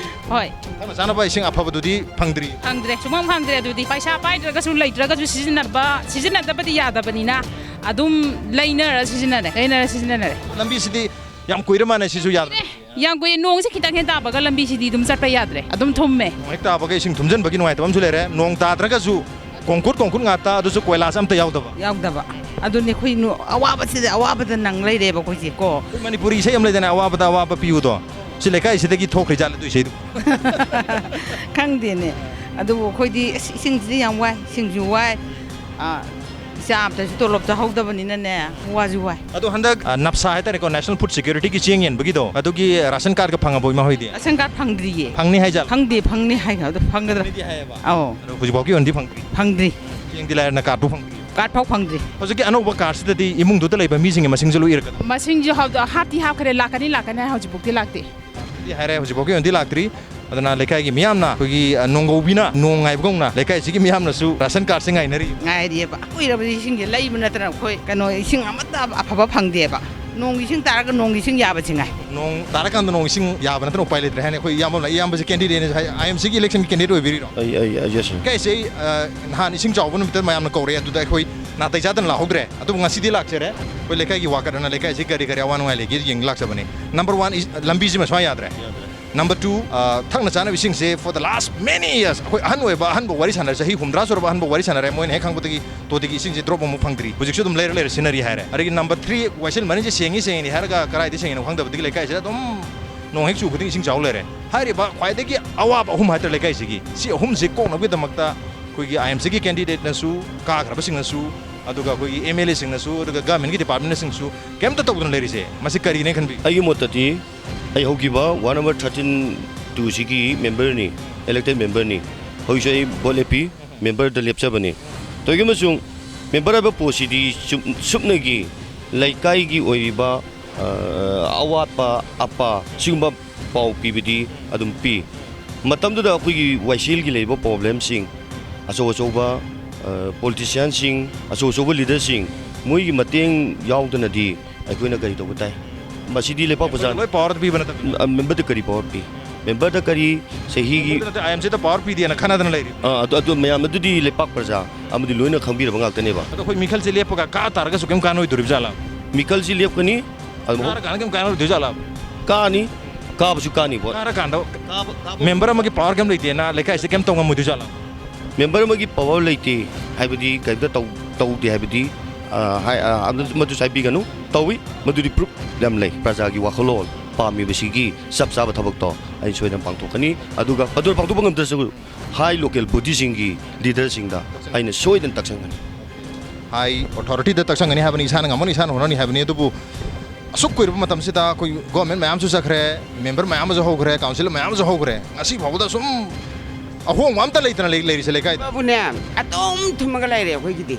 ꯍꯣꯏ꯫ ꯊꯛꯅ ꯆꯥꯅꯕ ꯏꯁꯤꯡ ꯑꯐꯕꯗꯨꯗꯤ ꯐꯪꯗ꯭ꯔꯤ꯫ ꯐꯪꯗ꯭ꯔꯦ, ꯁꯨꯡꯐꯪ ꯐꯪꯗ꯭ꯔꯦ꯫ ꯑꯗꯨꯗꯤ ꯄꯩꯁꯥ ꯄꯥꯏꯗ꯭ꯔꯒꯁꯨ, ꯂꯩꯇ꯭ꯔꯒꯁꯨ ꯁꯤꯖꯤꯟꯅꯕ, ꯁꯤꯖꯤꯟꯅꯗꯕꯗꯤ ꯌꯥꯗꯕꯅꯤꯅ ꯑꯗꯨꯝ ꯂꯩꯅꯔ ꯁꯤꯖꯤꯟꯅꯔꯦ, ꯂꯩꯅꯔ ꯁꯤꯖꯤꯟꯅꯔꯦ꯫ ꯂꯝꯕꯤꯁꯤꯗꯤ ꯌꯥꯝ ꯀꯨꯏꯔ ꯃꯥꯜꯂꯦ ꯁꯤꯁꯨ ꯌꯥꯗ꯭ꯔꯦ꯫ ꯌꯥꯝ ꯀꯨꯏ, ꯅꯣꯡꯁꯦ ꯈꯤꯇꯪ ꯍꯦꯛ ꯇꯥꯕꯒ ꯂꯝꯕꯤꯁꯤꯗꯤ ꯑꯗꯨꯝ ꯆꯠꯄ ꯌꯥꯗ꯭ꯔꯦ, ꯑꯗꯨꯝ ꯊꯨꯝꯃꯦ꯫ ꯅꯣꯡ ꯍꯦꯛ ꯇꯥꯕꯒ ꯏꯁꯤꯡ ꯊꯨꯝꯖꯤꯟꯕꯒꯤ ꯅꯨꯡꯉꯥꯏꯇꯕ ꯑꯃꯁꯨ ꯂꯩꯔꯦ꯫ ꯅꯣꯡ ꯇꯥꯗ꯭ꯔꯒꯁꯨ ꯀꯣꯡꯀꯨꯠ ꯀꯣꯡꯀꯨꯠ ꯉꯥꯛꯇ, ꯑꯗꯨꯁꯨ ꯀꯣꯏꯂꯥꯁ ꯑꯝꯇ ꯌꯥꯎꯗꯕ꯫ ꯌꯥꯎꯗꯕ꯫ ꯑꯗꯨꯅꯤ ꯑꯩꯈꯣꯏ ꯅꯨ-, ꯑꯋꯥꯕꯁꯤꯗ ꯑꯋꯥꯕꯗ ꯅꯪ ꯂꯩꯔꯦꯕ ꯑꯩꯈꯣꯏꯁꯦ ꯀꯣ꯫ ꯑꯩꯈꯣꯏ ꯃꯅꯤꯄꯨꯔꯤ ꯏꯁꯩ ꯑꯃ ꯂꯩꯗꯅ, "ꯑꯋꯥꯕꯗ ꯑꯋꯥꯕ ꯄꯤꯌꯨꯗꯣ"꯫ ꯁꯤ ꯂꯩꯀꯥꯏꯁꯤꯗꯒꯤ ꯊꯣꯛꯈ꯭ꯔꯤ ꯖꯥꯠꯂ ꯑꯗꯨ ꯏꯁꯩꯗꯨ? ꯈꯪꯗꯦꯅꯦ꯫ ꯑꯗꯨꯕꯨ ꯑꯩꯈꯣꯏꯗꯤ ꯑꯁ ꯏꯁꯤꯡꯁꯤꯗꯤ ꯌꯥꯝ ꯋꯥꯏ, ꯏꯁꯤꯡꯁꯨ ꯋꯥꯏ꯫ ꯑꯥ, ꯏꯆꯥ ꯑꯝꯇꯁꯨ ꯇꯣꯂꯣꯞ ꯆꯥꯍꯧꯗꯕꯅꯤꯅꯅꯦ, ꯋꯥꯁꯨ ꯋꯥꯏ꯫ ꯑꯗꯣ ꯍꯟꯗꯛ, ꯑ, ꯅꯞꯁꯥ ꯍꯥꯏꯇꯥꯔꯦꯀꯣ, National Food Security ꯒꯤ ꯆꯦꯡ ꯌꯦꯟꯕꯒꯤꯗꯣ, ꯑꯗꯨꯒꯤ ꯔꯥꯁꯟ ꯀꯥꯔꯗꯀ ꯐꯪꯉꯕꯣ ꯏꯃꯥ ꯍꯣꯏꯗꯤ? Ration card ꯐꯪꯗ꯭ꯔꯤꯌꯦ꯫ ꯐꯪꯅꯤ ꯍꯥꯏꯖꯥꯠꯂꯣ? ꯈꯪꯗꯦ, ꯐꯪꯅꯤ ꯍꯥꯏ, ꯑꯗꯣ ꯐꯪꯒꯗ꯭ꯔꯥ? ꯐꯪꯅꯤꯗꯤ ꯍꯥꯏꯌꯦꯕ꯫ ꯑꯧ꯫ ꯑꯗꯣ ꯍꯧꯖꯤꯛꯐꯥꯎꯒꯤ ꯑꯣꯏꯅꯗꯤ ꯐꯪꯗ꯭ꯔꯤ? ꯐꯪꯗ꯭ꯔꯤ꯫ ꯆꯦꯡꯗꯤ ꯂꯥꯏꯔꯅ ꯀꯥꯔꯗꯐꯥꯎ ꯐꯪꯗ꯭ꯔꯤ? ꯀꯥꯔꯗꯐꯥꯎ ꯐꯪꯗ꯭ꯔꯤ꯫ ꯍꯧꯖꯤꯛꯀꯤ ꯑꯅꯧꯕ ꯀꯥꯔꯗꯁꯤꯗꯗꯤ ꯏꯃꯨꯡꯗꯨꯗ ꯂꯩꯕ ꯃꯤꯁꯤꯡꯒꯤ ꯃꯁꯤꯡꯁꯨ ꯂꯣꯏ ꯏꯔꯛꯀꯗ꯭ꯔꯥ? ꯃꯁꯤꯡꯁꯨ ꯍꯥꯞ-, ꯍꯥꯞꯇꯤ ꯍꯥꯞꯈ꯭ꯔꯦ, ꯂꯥꯛꯀꯅꯤ, ꯂꯥꯛꯀꯅꯤ ꯍꯥꯏ, ꯍꯧꯖꯤꯛꯐꯥꯎꯗꯤ ꯂꯥꯛꯇꯦ꯫ ꯗꯤ ꯍꯥꯏꯔꯦ, ꯍꯧꯖꯤꯛꯐꯥꯎꯒꯤ ꯑꯣꯏꯅꯗꯤ ꯂꯥꯛꯇ꯭ꯔꯤ꯫ ꯑꯗꯨꯅ ꯂꯩꯀꯥꯏꯒꯤ ꯃꯤꯌꯥꯝꯅ ꯑꯩꯈꯣꯏꯒꯤ, ꯑ, ꯅꯣꯡꯒꯧꯕꯤꯅ ꯅꯣꯡ ꯉꯥꯏꯕꯒꯨꯝꯅ ꯂꯩꯀꯥꯏꯁꯤꯒꯤ ꯃꯤꯌꯥꯝꯅꯁꯨ ꯔꯥꯁꯟ ꯀꯥꯔꯗꯁꯦ ꯉꯥꯏꯅꯔꯤ꯫ ꯉꯥꯏꯔꯤꯑꯕ꯫ ꯀꯨꯏꯔꯕꯗꯤ ꯏꯁꯤꯡꯁꯦ ꯂꯩꯕ ꯅꯠꯇꯅ ꯑꯩꯈꯣꯏ ꯀꯩꯅꯣ ꯏꯁꯤꯡ ꯑꯃꯠꯇ ꯑꯐꯕ ꯐꯪꯗꯦꯕ꯫ ꯅꯣꯡ ꯏꯁꯤꯡ ꯇꯥꯔꯒ ꯅꯣꯡ ꯏꯁꯤꯡ ꯌꯥꯕꯁꯤ ꯉꯥꯏ꯫ ꯅꯣꯡ ꯇꯥꯔꯀꯥꯟꯗ ꯅꯣꯡ ꯏꯁꯤꯡ ꯌꯥꯕ ꯅꯠꯇꯅ ꯎꯄꯥꯏ ꯂꯩꯇ꯭ꯔꯦ ꯍꯥꯏꯅ ꯑꯩꯈꯣꯏ ꯏꯌꯥꯝꯕ ꯑꯃ ꯂꯩ꯫ ꯏꯌꯥꯝꯕꯁꯤ candidate ꯅꯦ ꯍꯥꯏ, I M C ꯒꯤ election ꯒꯤ candidate ꯑꯣꯏꯕꯤꯔꯤꯔꯣ? ꯑꯩ, ꯑꯩ, ꯑꯩ, yes, sir꯫ ꯂꯩꯀꯥꯏꯁꯦ ꯑꯩ, ꯑ, ꯅꯍꯥꯟ ꯏꯁꯤꯡ ꯆꯥꯎꯕ ꯅꯨꯃꯤꯠꯇ ꯃꯌꯥꯝꯅ ꯀꯧꯔꯦ, ꯑꯗꯨꯗ ꯑꯩꯈꯣꯏ ꯅꯥꯇꯩ ꯆꯥꯗꯅ ꯂꯥꯛꯍꯧꯗ꯭ꯔꯦ꯫ ꯑꯗꯨꯕꯨ ꯉꯁꯤꯗꯤ ꯂꯥꯛꯆꯔꯦ꯫ ꯑꯩꯈꯣꯏ ꯂꯩꯀꯥꯏꯒꯤ ꯋꯥꯀꯠ ꯑꯅ ꯂꯩꯀꯥꯏꯁꯤ ꯀꯔꯤ ꯀꯔꯤ ꯑꯋꯥ ꯅꯨꯡꯉꯥꯏ ꯂꯩꯒꯦ ꯌꯦꯡ ꯂꯥꯛꯆꯕꯅꯤ꯫ Number one is, ꯂꯝꯕꯤꯁꯤꯃ ꯁꯨꯡꯌꯥ ꯌꯥꯗ꯭ꯔꯦ꯫ ꯌꯥꯗ꯭ꯔꯦ꯫ Number two, ꯑ, ꯊꯛꯅ ꯆꯥꯅꯕ ꯏꯁꯤꯡꯁꯦ for the last many years, ꯑꯩꯈꯣꯏ ꯑꯍꯟ ꯑꯣꯏꯕ ꯑꯍꯟꯕꯨ ꯋꯥꯔꯤ ꯁꯥꯟꯅꯔꯦ, ꯆꯍꯤ ꯍꯨꯝꯗ꯭ꯔꯥ ꯁꯨꯔꯕ ꯑꯍꯟꯕꯨ ꯋꯥꯔꯤ ꯁꯥꯟꯅꯔꯦ, ꯃꯣꯏꯅ ꯍꯦꯛ ꯈꯪꯕꯗꯒꯤ ꯇꯣꯇꯤꯒꯤ ꯏꯁꯤꯡꯁꯦ drop ꯑꯃꯨꯛ ꯐꯪꯗ꯭ꯔꯤ, ꯍꯧꯖꯤꯛꯁꯨ ꯑꯗꯨꯝ ꯂꯩꯔ ꯂꯩꯔ ꯁꯤꯖꯤꯟꯅꯔꯤ ꯍꯥꯏꯔꯦ꯫ ꯑꯗꯒꯤ number three, ꯋꯥꯏꯁꯦꯜ ꯃꯅꯤꯁꯦ ꯁꯦꯡꯉꯤ ꯁꯦꯡꯉꯤꯅꯤ ꯍꯥꯏꯔꯒ ꯀꯗꯥꯏꯗ ꯁꯦꯡꯉꯤꯅꯣ ꯈꯪꯗꯕꯗꯒꯤ ꯂꯩꯀꯥꯏꯁꯤꯗ ꯑꯗꯨꯝ ꯅꯣꯡ ꯍꯦꯛ ꯆꯨ ꯈꯨꯗꯤꯡ ꯏꯁꯤꯡ ꯆꯥꯎ ꯂꯩꯔꯦ꯫ ꯍꯥꯏꯔꯤꯕ ꯈ꯭ꯋꯥꯏꯗꯒꯤ ꯑꯋꯥꯕ ꯑꯍꯨꯝ ꯍꯥꯏꯇꯥꯔꯦ ꯂꯩꯀꯥꯏꯁꯤꯒꯤ, ꯁꯤ ꯑꯍꯨꯝꯁꯤ ꯀꯣꯛꯅꯕꯒꯤꯗꯃꯛꯇ ꯑꯩꯈꯣꯏꯒꯤ ꯑꯥꯏ ꯑꯦꯝ ꯁꯤꯒꯤ ꯀꯦꯟꯗꯤꯗꯦꯠꯅꯁꯨ, ꯀꯥꯈ꯭ꯔꯕꯁꯤꯡꯅꯁꯨ, ꯑꯗꯨꯒ ꯑꯩꯈꯣꯏꯒꯤ ꯑꯦꯝ ꯑꯦꯜ ꯑꯦꯁꯤꯡꯅꯁꯨ, ꯑꯗꯨꯒ ꯒꯚꯔꯟꯃꯦꯟꯠꯀꯤ ꯗꯤꯄꯥꯔꯠꯃꯦꯟꯠꯅꯁꯤꯡꯁꯨ ꯀꯩꯝꯇ ꯇꯧꯗꯅ ꯂꯩꯔꯤꯁꯦ, ꯃꯁꯤ ꯀꯔꯤꯅꯦ ꯈꯟꯕꯤ? ꯑꯩꯒꯤ ꯃꯣꯠꯇꯗꯤ, ꯑꯩ ꯍꯧꯈꯤꯕ ꯋꯥꯔꯗ ꯅꯝꯕꯔ ꯊꯥꯔꯇꯤꯟ ꯇꯨꯁꯤꯒꯤ ꯃꯦꯝꯕꯔꯅꯤ, ꯏꯂꯦꯛꯇꯦꯗ ꯃꯦꯝꯕꯔꯅꯤ꯫ ꯍꯧꯖꯤꯛꯁꯨ ꯑꯩ ꯚꯣꯠ ꯂꯦꯞꯄꯤ, ꯃꯦꯝꯕꯔꯗ ꯂꯦꯞꯆꯕꯅꯤ꯫ ꯇꯧꯏꯒꯨꯝꯕꯁꯨꯡ ꯃꯦꯝꯕꯔ ꯍꯥꯏꯕ ꯄꯣꯠꯁꯤꯗꯤ ꯆꯨꯝ-, ꯁꯨꯞꯅꯒꯤ ꯂꯩꯀꯥꯏꯒꯤ ꯑꯣꯏꯔꯤꯕ, ꯑ, ꯑꯋꯥꯠꯄ ꯑꯄꯥ ꯁꯤꯒꯨꯝꯕ ꯄꯥꯎ ꯄꯤꯕꯗꯤ ꯑꯗꯨꯝ ꯄꯤ꯫ ꯃꯇꯝꯗꯨꯗ ꯑꯩꯈꯣꯏꯒꯤ ꯋꯥꯏꯁꯤꯜꯒꯤ ꯂꯩꯔꯤꯕ ꯄ꯭ꯔꯣꯕ꯭ꯂꯦꯝꯁꯤꯡ, ꯑꯆꯧ ꯑꯆꯧꯕ, ꯑ, ꯄꯣꯂꯤꯇꯤꯁꯤꯌꯥꯟꯁꯤꯡ, ꯑꯆꯧ ꯑꯆꯧꯕ ꯂꯤꯗꯔꯁꯤꯡ, ꯃꯣꯏꯒꯤ ꯃꯇꯦꯡ ꯌꯥꯎꯗꯅꯗꯤ ꯑꯩꯈꯣꯏꯅ ꯀꯔꯤ ꯇꯧꯕ ꯇꯥꯏ? ꯃꯁꯤꯗꯤ ꯂꯩꯄꯥꯛ ꯄ꯭ꯔꯖꯥ ꯂꯣꯏ ꯄꯥꯋꯔ ꯄꯤꯕ ꯅꯠꯇꯕꯅꯤꯅ꯫ ꯑ, ꯃꯦꯝꯕꯔꯗ ꯀꯔꯤ ꯄꯥꯋꯔ ꯄꯤ? ꯃꯦꯝꯕꯔꯗ ꯀꯔꯤ ꯆꯍꯤꯒꯤ ꯃꯦꯝꯕꯔꯗ ꯅꯠꯇꯦ, ꯑꯥꯏ ꯑꯦꯝ ꯁꯤꯗ ꯄꯥꯋꯔ ꯄꯤꯗꯦꯅ ꯈꯟꯅꯗꯅ ꯂꯩꯔꯤ꯫ ꯑ, ꯑꯗꯨ, ꯑꯗꯨ ꯃꯌꯥꯝ ꯑꯗꯨꯗꯤ ꯂꯩꯄꯥꯛ ꯄ꯭ꯔꯖꯥ ꯑꯃꯗꯤ ꯂꯣꯏꯅ ꯈꯪꯕꯤꯔꯕ ꯉꯥꯛꯇꯅꯦꯕ꯫ ꯑꯗꯣ ꯑꯩꯈꯣꯏ ꯃꯤꯈꯜꯁꯦ ꯂꯦꯞꯄꯒ ꯀꯥ ꯇꯥꯔꯒꯁꯨ ꯀꯩꯝ ꯀꯥꯟꯅꯔꯣꯏꯗꯣꯔꯤꯕ ꯖꯥꯠꯂꯥ? ꯃꯤꯈꯜꯁꯤ ꯂꯦꯞꯀꯅꯤ꯫ ꯑꯗꯨ ꯀꯥꯔꯀꯥꯟꯗ ꯀꯩꯝ ꯀꯥꯟꯅꯔꯣꯏꯗꯣꯏ ꯖꯥꯠꯂꯥ? ꯀꯥꯅꯤ꯫ ꯀꯥꯕꯁꯨ ꯀꯥꯅꯤ ꯚꯣꯠ꯫ ꯀꯥꯔꯀꯥꯟꯗ ꯀꯥꯕ, ꯀꯥꯕ ꯃꯦꯝꯕꯔ ꯑꯃꯒꯤ ꯄꯥꯋꯔ ꯀꯩꯝ ꯂꯩꯇꯦꯅ ꯂꯩꯀꯥꯏꯁꯦ ꯀꯩꯝ ꯇꯧ ꯉꯝꯃꯣꯏꯗꯣꯏ ꯖꯥꯠꯂꯥ? ꯃꯦꯝꯕꯔ ꯑꯃꯒꯤ ꯄꯥꯋꯔ ꯂꯩꯇꯦ ꯍꯥꯏꯕꯗꯤ ꯀꯔꯤꯝꯇ ꯇꯧ-, ꯇꯧꯗꯦ ꯍꯥꯏꯕꯗꯤ, ꯑ, ꯍꯥꯏ-, ꯑ, ꯑꯃ-, ꯃꯗꯨꯁꯨ ꯍꯥꯏꯕꯤꯒꯅꯨ꯫ ꯇꯧꯏ꯫ ꯃꯗꯨꯗꯤ ꯄ꯭ꯔꯨꯐ ꯌꯥꯝ ꯂꯩ꯫ ꯄ꯭ꯔꯖꯥꯒꯤ ꯋꯥꯈꯜꯂꯣꯟ ꯄꯥꯝꯃꯤꯕꯁꯤꯒꯤ ꯆꯞ ꯆꯥꯕ ꯊꯕꯛꯇꯣ ꯑꯩ ꯁꯣꯏꯗꯅ ꯄꯥꯡꯊꯣꯛꯀꯅꯤ꯫ ꯑꯗꯨꯒ ꯃꯗꯨ ꯄꯥꯡꯊꯣꯛꯄ ꯉꯝꯗ꯭ꯔꯁꯨ ꯍꯥꯏ ꯂꯣꯀꯦꯜ ꯕꯣꯗꯤꯁꯤꯡꯒꯤ ꯂꯤꯗꯔꯁꯤꯡꯗ ꯑꯩꯅ ꯁꯣꯏꯗꯅ ꯇꯛꯁꯟꯒꯅꯤ꯫ ꯍꯥꯏ ꯑꯣꯊꯣꯔꯤꯇꯤꯗ ꯇꯛꯁꯟꯒꯅꯤ ꯍꯥꯏꯕꯅꯤ, ꯏꯁꯥꯅ ꯉꯝꯃꯅꯤ, ꯏꯁꯥꯅ ꯍꯣꯠꯅꯅꯤ ꯍꯥꯏꯕꯅꯤ꯫ ꯑꯗꯨꯕꯨ ꯑꯁꯨꯛ ꯀꯨꯏꯔꯕ ꯃꯇꯝꯁꯤꯗ ꯑꯩꯈꯣꯏ ꯒꯣꯔꯃꯦꯟ ꯃꯌꯥꯝꯁꯨ ꯆꯠꯈ꯭ꯔꯦ, ꯃꯦꯝꯕꯔ ꯃꯌꯥꯝ ꯑꯃꯁꯨ ꯍꯧꯈ꯭ꯔꯦ, ꯀꯥꯎꯟꯁꯤꯜ ꯃꯌꯥꯝ ꯑꯃꯁꯨ ꯍꯧꯈ꯭ꯔꯦ, ꯉꯁꯤ ꯐꯥꯎꯕꯗ ꯁꯨꯝ ꯑꯍꯣꯡꯕ ꯑꯝꯇ ꯂꯩꯇꯅ ꯂꯩ-, ꯂꯩꯔꯤꯁꯦ ꯂꯩꯀꯥꯏꯗ꯫ ꯕꯨꯅꯦ, ꯑꯗꯨꯝ ꯊꯨꯝꯃꯒ ꯂꯩꯔꯦ ꯑꯩꯈꯣꯏꯒꯤꯗꯤ꯫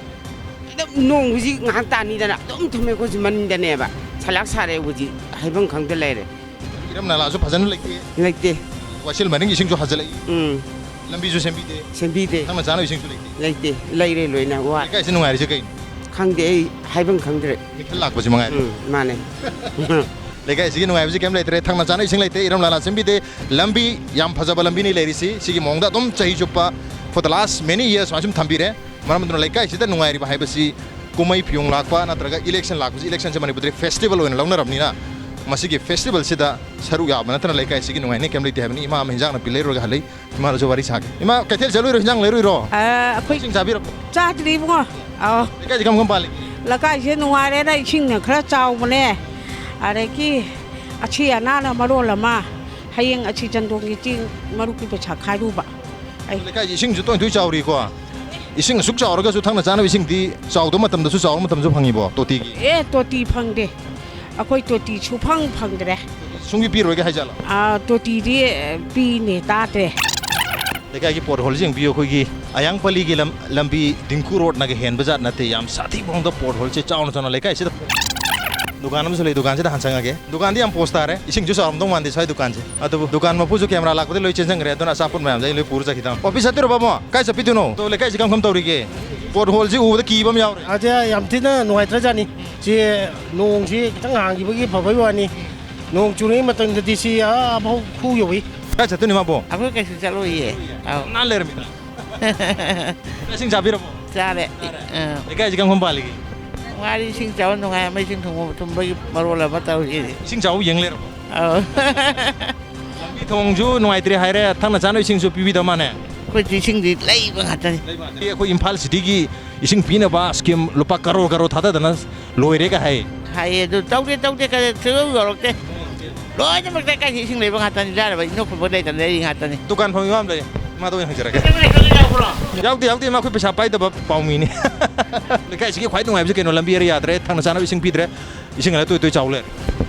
ꯑꯗꯨꯝ ꯅꯣꯡꯁꯤ ꯉꯥꯏꯍꯥꯛ ꯇꯥꯅꯤꯗꯅ ꯑꯗꯨꯝ ꯊꯨꯝꯃꯦ ꯑꯩꯈꯣꯏꯁꯤ ꯃꯅꯤꯡꯗꯅꯦꯕ꯫ ꯁꯂꯥꯛ ꯁꯥꯔꯦ ꯍꯧꯖꯤꯛ, ꯍꯥꯏꯐꯝ ꯈꯪꯗ ꯂꯩꯔꯦ꯫ ꯏꯔꯝ ꯅꯂꯥꯁꯨ ꯐꯖꯅ ꯂꯩꯇꯦ꯫ ꯂꯩꯇꯦ꯫ ꯋꯥꯏꯁꯤꯜ ꯃꯅꯤꯡꯒꯤ ꯏꯁꯤꯡꯁꯨ ꯍꯥꯖꯤꯜꯂꯛꯏ꯫ ꯎꯝ꯫ ꯂꯝꯕꯤꯁꯨ ꯁꯦꯝꯕꯤꯗꯦ꯫ ꯁꯦꯝꯕꯤꯗꯦ꯫ ꯊꯛꯅ ꯆꯥꯅꯕ ꯏꯁꯤꯡꯁꯨ ꯂꯩꯇꯦ꯫ ꯂꯩꯇꯦ꯫ ꯂꯩꯔꯦ ꯂꯣꯏꯅ ꯋꯥ-, ꯂꯩꯀꯥꯏꯁꯤ ꯅꯨꯡꯉꯥꯏꯔꯤꯁꯦ ꯀꯩꯅꯣ? ꯈꯪꯗꯦ, ꯑꯩ ꯍꯥꯏꯐꯝ ꯈꯪꯗ꯭ꯔꯦ꯫ ꯃꯤꯈꯜ ꯂꯥꯛꯄꯁꯤ ꯃꯉꯥꯏꯔꯦ꯫ ꯎꯝ, ꯃꯥꯅꯦ꯫ ꯂꯩꯀꯥꯏꯁꯤꯒꯤ ꯅꯨꯡꯉꯥꯏꯕꯁꯤ ꯀꯩꯝ ꯂꯩꯇ꯭ꯔꯦ, ꯊꯛꯅ ꯆꯥꯅ ꯏꯁꯤꯡ ꯂꯩꯇꯦ, ꯏꯔꯝ ꯅꯂꯥ ꯁꯦꯝꯕꯤꯗꯦ, ꯂꯝꯕꯤ ꯌꯥꯝ ꯐꯖꯕ ꯂꯝꯕꯤꯅꯤ ꯂꯩꯔꯤꯁꯤ꯫ ꯁꯤꯒꯤ ꯃꯑꯣꯡꯗ ꯑꯗꯨꯝ ꯆꯍꯤ ꯆꯨꯞꯄ, for the last many years ꯁꯨꯃꯥꯏꯅ ꯁꯨꯝ ꯊꯝꯕꯤꯔꯦ꯫ ꯃꯔꯝ ꯑꯗꯨꯅ ꯂꯩꯀꯥꯏꯁꯤꯗ ꯅꯨꯡꯉꯥꯏꯔꯤꯕ ꯍꯥꯏꯕꯁꯤ ꯀꯨꯝꯍꯩ ꯐꯤꯌꯣꯡ ꯂꯥꯛꯄ ꯅꯠꯇ꯭ꯔꯒ ꯏꯂꯦꯛꯁꯟ ꯂꯥꯛꯄꯁꯤ, ꯏꯂꯦꯛꯁꯟꯁꯦ ꯃꯅꯤꯄꯨꯔꯗꯗꯤ ꯐꯦꯁꯇꯤꯚꯦꯜ ꯑꯣꯏꯅ ꯂꯧꯅꯔꯕꯅꯤꯅ, ꯃꯁꯤꯒꯤ ꯐꯦꯁꯇꯤꯚꯦꯜꯁꯤꯗ ꯁꯔꯨꯛ ꯌꯥꯕ ꯅꯠꯇꯅ ꯂꯩꯀꯥꯏꯁꯤꯒꯤ ꯅꯨꯡꯉꯥꯏꯅꯤꯡꯉꯥꯏ ꯀꯩꯝ ꯂꯩꯇꯦ ꯍꯥꯏꯕꯅꯤ꯫ ꯏꯃꯥ ꯑꯃ ꯍꯤꯟꯖꯥꯡ ꯅꯥꯄꯤ ꯂꯩꯔꯨꯔꯒ ꯍꯜꯂꯛꯏ꯫ ꯏꯃꯥꯗꯁꯨ ꯋꯥꯔꯤ ꯁꯥꯒꯦ꯫ ꯏꯃꯥ, ꯀꯩꯊꯦꯜ ꯆꯠꯂꯨꯏꯔꯣ, ꯍꯤꯟꯖꯥꯡ ꯂꯩꯔꯨꯏꯔꯣ? ꯑ, ꯑꯩꯈꯣꯏ ꯏꯁꯤꯡ ꯆꯥꯕꯤꯔꯕꯣ? ꯆꯥꯗ꯭ꯔꯤ ꯏꯕꯨꯡꯉꯣ꯫ ꯑꯧ꯫ ꯂꯩꯀꯥꯏꯁꯤ ꯀꯔꯝ ꯀꯔꯝ ꯄꯥꯜꯂꯤ? ꯂꯩꯀꯥꯏꯁꯦ ꯅꯨꯡꯉꯥꯏꯔꯦꯅ, ꯏꯁꯤꯡꯅ ꯈꯔ ꯆꯥꯎꯕꯅꯦ꯫ ꯑꯗꯒꯤ ꯑꯁꯤ ꯑꯅꯥꯅ ꯃꯔꯣꯜ ꯑꯃ, ꯍꯌꯦꯡ ꯑꯁꯤ ꯆꯟꯗꯣꯟꯒꯤ ꯆꯦꯡ ꯃꯔꯨꯞꯀꯤ ꯄꯩꯁꯥ ꯈꯥꯏꯔꯨꯕ꯫ ꯑꯩ ꯂꯩꯀꯥꯏꯁꯤ ꯏꯁꯤꯡꯁꯨ ꯇꯣꯏ ꯇꯣꯏ ꯆꯥꯎꯔꯤꯀꯣ꯫ ꯏꯁꯤꯡ ꯑꯁꯨꯛ ꯆꯥꯎꯔꯒꯁꯨ ꯊꯛꯅ ꯆꯥꯅꯕ ꯏꯁꯤꯡꯗꯤ ꯆꯥꯎꯗꯕ ꯃꯇꯝꯗꯁꯨ, ꯆꯥꯎꯕ ꯃꯇꯝꯗꯁꯨ ꯐꯪꯉꯤꯕꯣ ꯇꯣꯇꯤꯒꯤ? ꯑꯦ, ꯇꯣꯇꯤ ꯐꯪꯗꯦ꯫ ꯑꯩꯈꯣꯏ ꯇꯣꯇꯤ ꯁꯨꯐꯪ ꯐꯪꯗ꯭ꯔꯦ꯫ ꯁꯨꯡꯄꯤ ꯄꯤꯔꯣꯏꯒꯦ ꯍꯥꯏꯖꯥꯠꯂꯣ? ꯑꯥ, ꯇꯣꯇꯤꯗꯤ, ꯑꯦ, ꯄꯤꯅꯦ ꯇꯥꯗ꯭ꯔꯦ꯫ ꯂꯩꯀꯥꯏꯒꯤ ꯄꯣꯠ ꯍꯣꯜꯁꯦ ꯌꯦꯡꯕꯤꯌꯨ꯫ ꯑꯩꯈꯣꯏꯒꯤ ꯑꯌꯥꯡꯄꯜꯂꯤꯒꯤ ꯂꯝ-, ꯂꯝꯕꯤ ꯗꯤꯡꯀꯨ ꯔꯣꯗꯅꯒ ꯍꯦꯟꯕ ꯖꯥꯠ ꯅꯠꯇꯦ, ꯌꯥꯝ ꯁꯥꯊꯤꯕ ꯃꯑꯣꯡꯗ ꯄꯣꯠ ꯍꯣꯜꯁꯦ ꯆꯥꯎꯅ ꯆꯥꯎꯅ ꯂꯩꯀꯥꯏꯁꯤꯗ꯫ ꯗꯨꯀꯥꯟ ꯑꯃꯁꯨ ꯂꯩ, ꯗꯨꯀꯥꯟꯁꯤꯗ ꯍꯥꯟꯅ ꯆꯪꯉꯒꯦ꯫ ꯗꯨꯀꯥꯟꯗꯤ ꯌꯥꯝ ꯄꯣꯁ ꯇꯥꯔꯦ, ꯏꯁꯤꯡꯁꯨ ꯆꯥꯎꯔꯝꯗꯧ ꯃꯥꯟꯗꯦ ꯁ꯭ꯋꯥꯏ ꯗꯨꯀꯥꯟꯁꯦ꯫ ꯑꯗꯨꯕꯨ ꯗꯨꯀꯥꯟ ꯃꯄꯨꯁꯨ ꯀꯦꯃꯦꯔꯥ ꯂꯥꯛꯄꯗ ꯂꯣꯏ ꯆꯦꯟꯖꯟꯈ꯭ꯔꯦ, ꯑꯗꯨꯅ ꯑꯆꯥꯄꯣꯠ ꯃꯌꯥꯝꯁꯦ ꯑꯩ ꯂꯣꯏ ꯄꯨꯔ ꯆꯠꯈꯤꯗꯕꯅꯤ꯫ ꯑꯣꯐꯤꯁ ꯆꯠꯇꯣꯏꯔꯣ ꯕꯥꯃꯣ? ꯀꯥꯏ ꯆꯠꯄꯤꯗꯣꯏꯅꯣ? ꯑꯗꯣ ꯂꯩꯀꯥꯏꯁꯤ ꯀꯔꯝ ꯀꯔꯝ ꯇꯧꯔꯤꯒꯦ? ꯄꯣꯠ ꯍꯣꯜꯁꯤ ꯎꯕꯗ ꯀꯤꯕ ꯑꯃ ꯌꯥꯎꯔꯦ꯫ ꯑꯁꯦ ꯌꯥꯝ ꯊꯤꯅ ꯅꯨꯡꯉꯥꯏꯇ꯭ꯔꯖꯥꯠꯅꯤ꯫ ꯁꯤ ꯅꯣꯡꯁꯤ ꯈꯤꯇꯪ ꯍꯥꯡꯈꯤꯕꯒꯤ ꯐꯕꯩ ꯋꯥꯅꯤ꯫ ꯅꯣꯡ ꯆꯨꯔꯤꯉꯩ ꯃꯇꯝꯗꯗꯤ ꯁꯤ ꯑꯥ ꯐꯥꯎ ꯈꯨ ꯌꯧꯏ꯫ ꯀꯥꯏ ꯆꯠꯇꯣꯏꯅꯣ ꯃꯥꯕꯣ? ꯑꯩꯈꯣꯏ ꯀꯩꯁꯨ ꯆꯠꯂꯣꯏꯌꯦ꯫ ꯑꯧ꯫ ꯅꯥꯟ ꯂꯩꯔꯝꯃꯤꯗ꯫ ꯏꯁꯤꯡ ꯆꯥꯕꯤꯔꯕꯣ? ꯆꯥꯔꯦ꯫ ꯑꯥ꯫ ꯂꯩꯀꯥꯏꯁꯤ ꯀꯔꯝ ꯀꯔꯝ ꯄꯥꯜꯂꯤꯒꯦ? ꯅꯨꯡꯉꯥꯏꯔꯤ, ꯏꯁꯤꯡ ꯆꯥꯎ ꯅꯨꯡꯉꯥꯏ, ꯑꯃ ꯏꯁꯤꯡ ꯊꯨꯝꯕ ꯊꯨꯝꯕꯒꯤ ꯃꯔꯣꯜ ꯑꯃ ꯇꯧꯔꯤ꯫ ꯏꯁꯤꯡ ꯆꯥꯎꯕ ꯌꯦꯡ ꯂꯩꯔꯕꯣ? ꯑꯧ꯫ ꯂꯝꯕꯤ ꯊꯣꯡꯁꯨ ꯅꯨꯡꯉꯥꯏꯇ꯭ꯔꯦ ꯍꯥꯏꯔꯦ, ꯊꯛꯅ ꯆꯥꯅꯕ ꯏꯁꯤꯡꯁꯨ ꯄꯤꯕꯤꯗꯕ ꯃꯥꯅꯦ꯫ ꯑꯩꯈꯣꯏꯗꯤ ꯏꯁꯤꯡꯗꯤ ꯂꯩꯕ ꯉꯥꯛꯇꯅꯤ꯫ ꯑꯩꯈꯣꯏ ꯏꯝꯐꯥꯜ ꯁꯤꯇꯤꯒꯤ ꯏꯁꯤꯡ ꯄꯤꯅꯕ ꯁ꯭ꯀꯤꯝ ꯂꯨꯄꯥ ꯀꯔꯣꯔ ꯀꯔꯣꯔ ꯊꯥꯗꯗꯅ ꯂꯣꯏꯔꯦꯒ ꯍꯥꯏ꯫ ꯍꯥꯏꯌꯦ, ꯑꯗꯨ ꯇꯧꯗꯦ, ꯇꯧꯗꯦ, ꯀꯔꯤ ꯁꯨꯡꯌꯧ ꯌꯧꯔꯛꯇꯦ꯫ ꯂꯣꯏꯅꯃꯛ ꯂꯩꯀꯥꯏꯁꯤ ꯏꯁꯤꯡ ꯂꯩꯕ ꯉꯥꯛꯇꯅꯤ, ꯂꯥꯏꯔꯕ ꯏꯅꯣꯛ ꯈꯨꯟꯕ ꯂꯩꯇꯅ ꯂꯩꯔꯤ ꯉꯥꯛꯇꯅꯤ꯫ ꯗꯨꯀꯥꯟ ꯐꯝꯃꯤ ꯃꯥ ꯑꯃ ꯂꯩ, ꯃꯥꯗ ꯑꯣꯏꯅ ꯍꯪꯖꯔꯒꯦ꯫ ꯌꯥꯎꯗꯦ, ꯌꯥꯎꯗꯦ, ꯃꯥ ꯑꯩꯈꯣꯏ ꯄꯩꯁꯥ ꯄꯥꯏꯗꯕ ꯄꯥꯎꯃꯤꯅꯤ꯫ ꯂꯩꯀꯥꯏꯁꯤꯒꯤ ꯈ꯭ꯋꯥꯏ ꯅꯨꯡꯉꯥꯏꯕꯁꯤ ꯀꯩꯅꯣ? ꯂꯝꯕꯤ ꯑꯦꯔꯤꯌꯥ ꯌꯥꯗ꯭ꯔꯦ, ꯊꯛꯅ ꯆꯥꯅꯕ ꯏꯁꯤꯡ ꯄꯤꯗ꯭ꯔꯦ, ꯏꯁꯤꯡ ꯑꯗ ꯇꯣꯏ ꯇꯣꯏ ꯆꯥꯎ ꯂꯩꯔꯦ꯫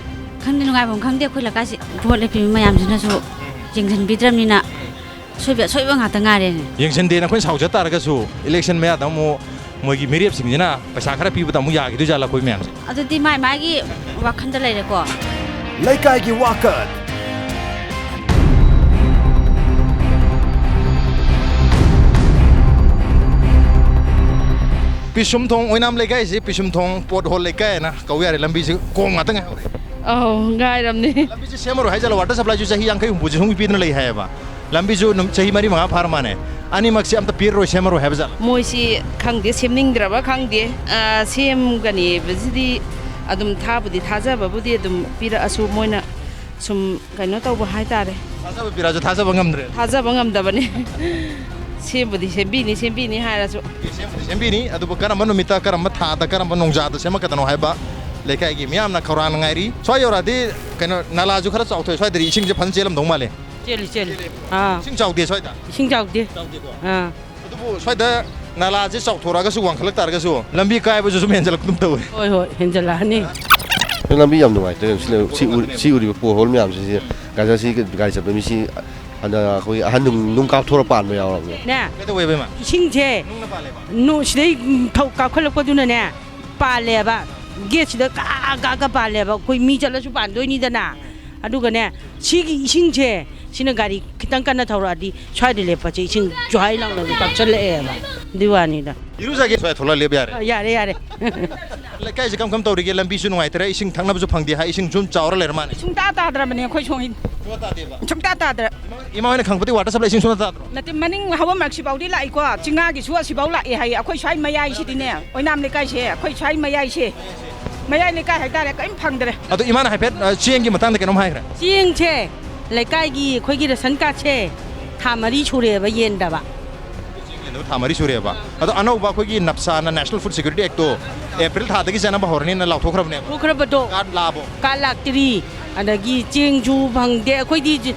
ꯈꯪꯗꯦ, ꯅꯨꯡꯉꯥꯏꯐꯝ ꯈꯪꯗꯦ꯫ ꯑꯩꯈꯣꯏ ꯂꯩꯀꯥꯏꯁꯤ ꯚꯣꯠ ꯂꯦꯞꯄꯤꯕ ꯃꯌꯥꯝꯁꯤꯅꯁꯨ ꯌꯦꯡꯁꯤꯟꯕꯤꯗ꯭ꯔꯕꯅꯤꯅ ꯑꯁꯣꯏꯕ ꯑꯁꯣꯏꯕ ꯉꯥꯛꯇ ꯉꯥꯏꯔꯦꯅꯦ꯫ ꯌꯦꯡꯁꯤꯟꯗꯦꯅ ꯑꯩꯈꯣꯏꯅ ꯁꯥꯎꯖ ꯇꯥꯔꯒꯁꯨ, ꯏꯂꯦꯛꯁꯟ ꯃꯌꯥꯗ ꯑꯃꯨꯛ ꯃꯣꯏꯒꯤ ꯃꯤꯔꯦꯞꯁꯤꯡꯁꯤꯅ ꯄꯩꯁꯥ ꯈꯔ ꯄꯤꯕꯗ ꯑꯃꯨꯛ ꯌꯥꯈꯤꯗꯣꯏ ꯖꯥꯠꯂ ꯑꯩꯈꯣꯏ ꯃꯌꯥꯝꯁꯦ? ꯑꯗꯨꯗꯤ ꯃꯥꯏ ꯃꯥꯒꯤ ꯋꯥꯈꯜꯗ ꯂꯩꯔꯦꯀꯣ꯫ ꯂꯩꯀꯥꯏꯒꯤ ꯋꯥꯀꯠ꯫ ꯄꯤꯁꯨꯝꯊꯣꯡ ꯑꯣꯏꯅꯥꯝ ꯂꯩꯀꯥꯏꯁꯤ ꯄꯤꯁꯨꯝꯊꯣꯡ ꯄꯣꯠ ꯍꯣꯜ ꯂꯩꯀꯥꯏ ꯍꯥꯏꯅ ꯀꯧ ꯌꯥꯔꯦ꯫ ꯂꯝꯕꯤꯁꯤ ꯀꯣꯝ ꯉꯥꯛꯇ ꯉꯥꯏꯍꯧꯔꯦ꯫ ꯑꯧ, ꯉꯥꯏꯔꯝꯅꯤ꯫ ꯂꯝꯕꯤꯁꯤ ꯁꯦꯝꯃꯔꯣꯏ ꯍꯥꯏꯖꯥꯠꯂꯣ? ꯋꯥꯇꯔ ꯁꯄ꯭ꯂꯥꯏꯁꯨ ꯆꯍꯤ ꯌꯥꯡꯈꯩ ꯍꯨꯝꯐꯨꯁꯤ ꯁꯨꯡꯄꯤ ꯄꯤꯗꯅ ꯂꯩ ꯍꯥꯏꯌꯦꯕ꯫ ꯂꯝꯕꯤꯁꯨ ꯅꯨꯝ-, ꯆꯍꯤ ꯃꯔꯤ ꯃꯉꯥ ꯐꯥꯔ ꯃꯥꯅꯦ꯫ ꯑꯅꯤꯃꯛꯁꯦ ꯑꯝꯇ ꯄꯤꯔꯔꯣꯏ, ꯁꯦꯝꯃꯔꯣꯏ ꯍꯥꯏꯕ ꯖꯥꯠꯂꯣ? ꯃꯣꯏꯁꯤ ꯈꯪꯗꯦ, ꯁꯦꯝꯅꯤꯡꯗ꯭ꯔꯕ ꯈꯪꯗꯦ꯫ ꯑ, ꯁꯦꯝꯒꯅꯤ ꯍꯥꯏꯕꯁꯤꯗꯤ ꯑꯗꯨꯝ ꯊꯥꯕꯨꯗꯤ ꯊꯥꯖꯕꯕꯨꯗꯤ ꯑꯗꯨꯝ ꯄꯤꯔꯛꯑꯁꯨ, ꯃꯣꯏꯅ ꯁꯨꯝ ꯀꯩꯅꯣ ꯇꯧꯕ ꯍꯥꯏꯇꯥꯔꯦ꯫ ꯊꯥꯖꯕ ꯄꯤꯔꯛꯑꯁꯨ ꯊꯥꯖꯕ ꯉꯝꯗ꯭ꯔꯦ꯫ ꯊꯥꯖꯕ ꯉꯝꯗꯕꯅꯤ꯫ ꯁꯦꯝꯕꯨꯗꯤ ꯁꯦꯝꯕꯤꯅꯤ, ꯁꯦꯝꯕꯤꯅꯤ ꯍꯥꯏꯔꯁꯨ꯫ ꯁꯦꯝꯕꯨꯗꯤ ꯁꯦꯝꯕꯤꯅꯤ, ꯑꯗꯨꯕꯨ ꯀꯔꯝꯕ ꯅꯨꯃꯤꯠꯇ, ꯀꯔꯝꯕ ꯊꯥꯗ, ꯀꯔꯝꯕ ꯅꯣꯡꯖꯥꯗ ꯁꯦꯝꯃꯛꯀꯗꯅꯣ ꯍꯥꯏꯕ ꯂꯩꯀꯥꯏꯒꯤ ꯃꯤꯌꯥꯝꯅ ꯈꯧꯔꯥꯡꯅ ꯉꯥꯏꯔꯤ꯫ ꯁ꯭ꯋꯥꯏ ꯌꯧꯔꯛꯑꯗꯤ ꯀꯩꯅꯣ, ꯅꯥꯂꯥꯁꯨ ꯈꯔ ꯆꯥꯎꯊꯣꯛꯑꯦ, ꯁ꯭ꯋꯥꯏꯗꯗꯤ ꯏꯁꯤꯡꯁꯦ ꯐꯖꯅ ꯆꯦꯜꯂꯝꯗꯧ ꯃꯥꯜꯂꯦ꯫ ꯆꯦꯜꯂꯤ ꯆꯦꯜꯂꯤ꯫ ꯑꯥ꯫ ꯏꯁꯤꯡ ꯆꯥꯎꯗꯦ ꯁ꯭ꯋꯥꯏꯗ? ꯏꯁꯤꯡ ꯆꯥꯎꯗꯦ꯫ ꯆꯥꯎꯗꯦꯀꯣ? ꯑꯥ꯫ ꯑꯗꯨꯕꯨ ꯁ꯭ꯋꯥꯏꯗ ꯅꯥꯂꯥꯁꯦ ꯆꯥꯎꯊꯣꯔꯛꯑꯒꯁꯨ, ꯋꯥꯡꯈꯠꯂꯛ ꯇꯥꯔꯒꯁꯨ, ꯂꯝꯕꯤ ꯀꯥꯏꯕꯁꯨ ꯁꯨꯝ ꯍꯦꯟꯖꯜꯂꯛꯄ ꯑꯗꯨꯝ ꯇꯧꯋꯦ꯫ ꯍꯣꯏ ꯍꯣꯏ, ꯍꯦꯟꯖꯜꯂꯛꯑꯅꯤ꯫ ꯂꯝꯕꯤ ꯌꯥꯝ ꯅꯨꯡꯉꯥꯏꯇ꯭ꯔꯦ꯫ ꯁꯤ ꯂꯩ- ꯁꯤ ꯎꯔꯤ- ꯁꯤ ꯎꯔꯤꯕ ꯄꯣꯠꯍꯣꯜ ꯃꯌꯥꯝꯁꯤꯡꯁꯤ ꯒꯥꯔꯤ, ꯁꯤ ꯒꯥꯔꯤ ꯆꯠꯄ ꯃꯤꯁꯤ ꯍꯟꯗꯛ ꯑꯩꯈꯣꯏ ꯑꯍꯟ ꯅꯨꯡ ꯅꯨꯡ ꯀꯥꯞꯊꯣꯔ ꯄꯥꯟꯕ ꯌꯥꯎꯔꯕꯅꯦ꯫ ꯅꯦ꯫ ꯀꯩꯗꯧꯋꯦꯕ ꯏꯃꯥ? ꯏꯁꯤꯡꯁꯦ ꯅꯨꯡꯅ ꯄꯥꯜꯂꯦꯕ? ꯅꯨ ꯁꯤꯗꯩ ꯊꯧ ꯀꯥꯞꯈꯠꯂꯛꯄꯗꯨꯅꯅꯦ ꯄꯥꯜꯂꯦꯕ꯫ ꯒꯦꯠꯁꯤꯗ ꯀꯥ ꯀꯥ ꯀꯥ ꯄꯥꯜꯂꯦꯕ꯫ ꯑꯩꯈꯣꯏ ꯃꯤ ꯆꯠꯂꯁꯨ ꯄꯥꯟꯗꯣꯏꯅꯤꯗꯅ꯫ ꯑꯗꯨꯒꯅꯦ, ꯁꯤꯒꯤ ꯏꯁꯤꯡꯁꯦ, ꯁꯤꯅ ꯒꯥꯔꯤ ꯈꯤꯇꯪ ꯀꯟꯅ ꯊꯧꯔꯛꯑꯗꯤ ꯁ꯭ꯋꯥꯏꯗ ꯂꯦꯞꯄꯁꯦ ꯏꯁꯤꯡ ꯖ꯭ꯋꯥꯏ ꯂꯥꯎꯅ ꯀꯥꯞꯁꯤꯜꯂꯛꯑꯦꯕ꯫ ꯑꯗꯨꯏ ꯋꯥꯅꯤꯗ꯫ ꯏꯔꯨꯖꯒꯦ ꯁ꯭ꯋꯥꯏ ꯊꯣꯛꯂꯛꯑ ꯂꯦꯞ ꯌꯥꯔꯦ꯫ ꯑ, ꯌꯥꯔꯦ ꯌꯥꯔꯦ꯫ ꯂꯩꯀꯥꯏꯁꯦ ꯀꯝ ꯀꯝ ꯇꯧꯔꯤꯒꯦ? ꯂꯝꯕꯤꯁꯨ ꯅꯨꯡꯉꯥꯏꯇ꯭ꯔꯦ, ꯏꯁꯤꯡ ꯊꯛꯅꯕꯁꯨ ꯐꯪꯗꯦ ꯍꯥꯏ, ꯏꯁꯤꯡ ꯁꯨꯝ ꯆꯥꯎꯔ ꯂꯩꯔ ꯃꯥꯜꯂꯦ꯫ ꯁꯨꯡꯇꯥ ꯇꯥꯗ꯭ꯔꯕꯅꯦ ꯑꯩꯈꯣꯏ ꯁꯣꯝꯒꯤ꯫ ꯁꯨꯡꯇꯥ ꯇꯥꯗꯦꯕ? ꯁꯨꯡꯇꯥ ꯇꯥꯗ꯭ꯔꯦ꯫ ꯏꯃꯥ ꯍꯣꯏꯅ ꯈꯪꯕꯗꯤ ꯋꯥꯇꯔ ꯁꯄ꯭ꯂꯥꯏ ꯏꯁꯤꯡ ꯁꯨꯡꯇꯥ ꯇꯥꯗ꯭ꯔꯣ? ꯅꯠꯇꯦ, ꯃꯅꯤꯡ ꯍꯧꯔꯝ ꯃꯔꯛꯁꯤꯐꯥꯎꯗꯤ ꯂꯥꯛꯏꯀꯣ꯫ ꯆꯤꯡꯉꯥꯒꯤꯁꯨ ꯑꯁꯤꯐꯥꯎ ꯂꯥꯛꯑꯦ ꯍꯥꯏꯌꯦ꯫ ꯑꯩꯈꯣꯏ ꯁ꯭ꯋꯥꯏ ꯃꯌꯥꯏꯁꯤꯗꯤꯅꯦ, ꯑꯣꯏꯅꯥꯝ ꯂꯩꯀꯥꯏꯁꯦ, ꯑꯩꯈꯣꯏ ꯁ꯭ꯋꯥꯏ ꯃꯌꯥꯏꯁꯦ, ꯃꯌꯥꯏ ꯂꯩꯀꯥꯏ ꯍꯥꯏꯇꯥꯔꯦ, ꯀꯔꯤꯝ ꯐꯪꯗ꯭ꯔꯦ꯫ ꯑꯗꯣ ꯏꯃꯥꯅ ꯍꯥꯏꯐꯦꯠ, ꯑ, ꯆꯦꯡꯒꯤ ꯃꯇꯥꯡꯗ ꯀꯩꯅꯣꯝ ꯍꯥꯏꯈ꯭ꯔꯦ꯫ ꯆꯦꯡꯁꯦ, ꯂꯩꯀꯥꯏꯒꯤ ꯑꯩꯈꯣꯏꯒꯤ ꯔꯦꯁꯟ ꯀꯥꯔꯗꯁꯦ ꯊꯥ ꯃꯔꯤ ꯁꯨꯔꯦꯕ ꯌꯦꯟꯗꯕ꯫ ꯆꯦꯡ ꯌꯦꯟꯗꯕ ꯊꯥ ꯃꯔꯤ ꯁꯨꯔꯦꯕ꯫ ꯑꯗꯣ ꯑꯅꯧꯕ ꯑꯩꯈꯣꯏꯒꯤ ꯅꯞꯁꯥꯅ, National Food Security Act ꯇꯣ, ꯑꯦꯄ꯭ꯔꯤꯜ ꯊꯥꯗꯒꯤ ꯆꯠꯅꯕ ꯍꯧꯔꯅꯤꯅ ꯂꯥꯎꯊꯣꯛꯈ꯭ꯔꯕꯅꯦꯕ꯫ ꯊꯣꯛꯈ꯭ꯔꯕꯗꯣ ꯀꯥꯔꯗ ꯂꯥꯛꯑꯕꯣ? ꯀꯥꯔꯗ ꯂꯥꯛꯇ꯭ꯔꯤ꯫ ꯑꯗꯒꯤ ꯆꯦꯡꯁꯨ ꯐꯪꯗꯦ꯫ ꯑꯩꯈꯣꯏꯗꯤ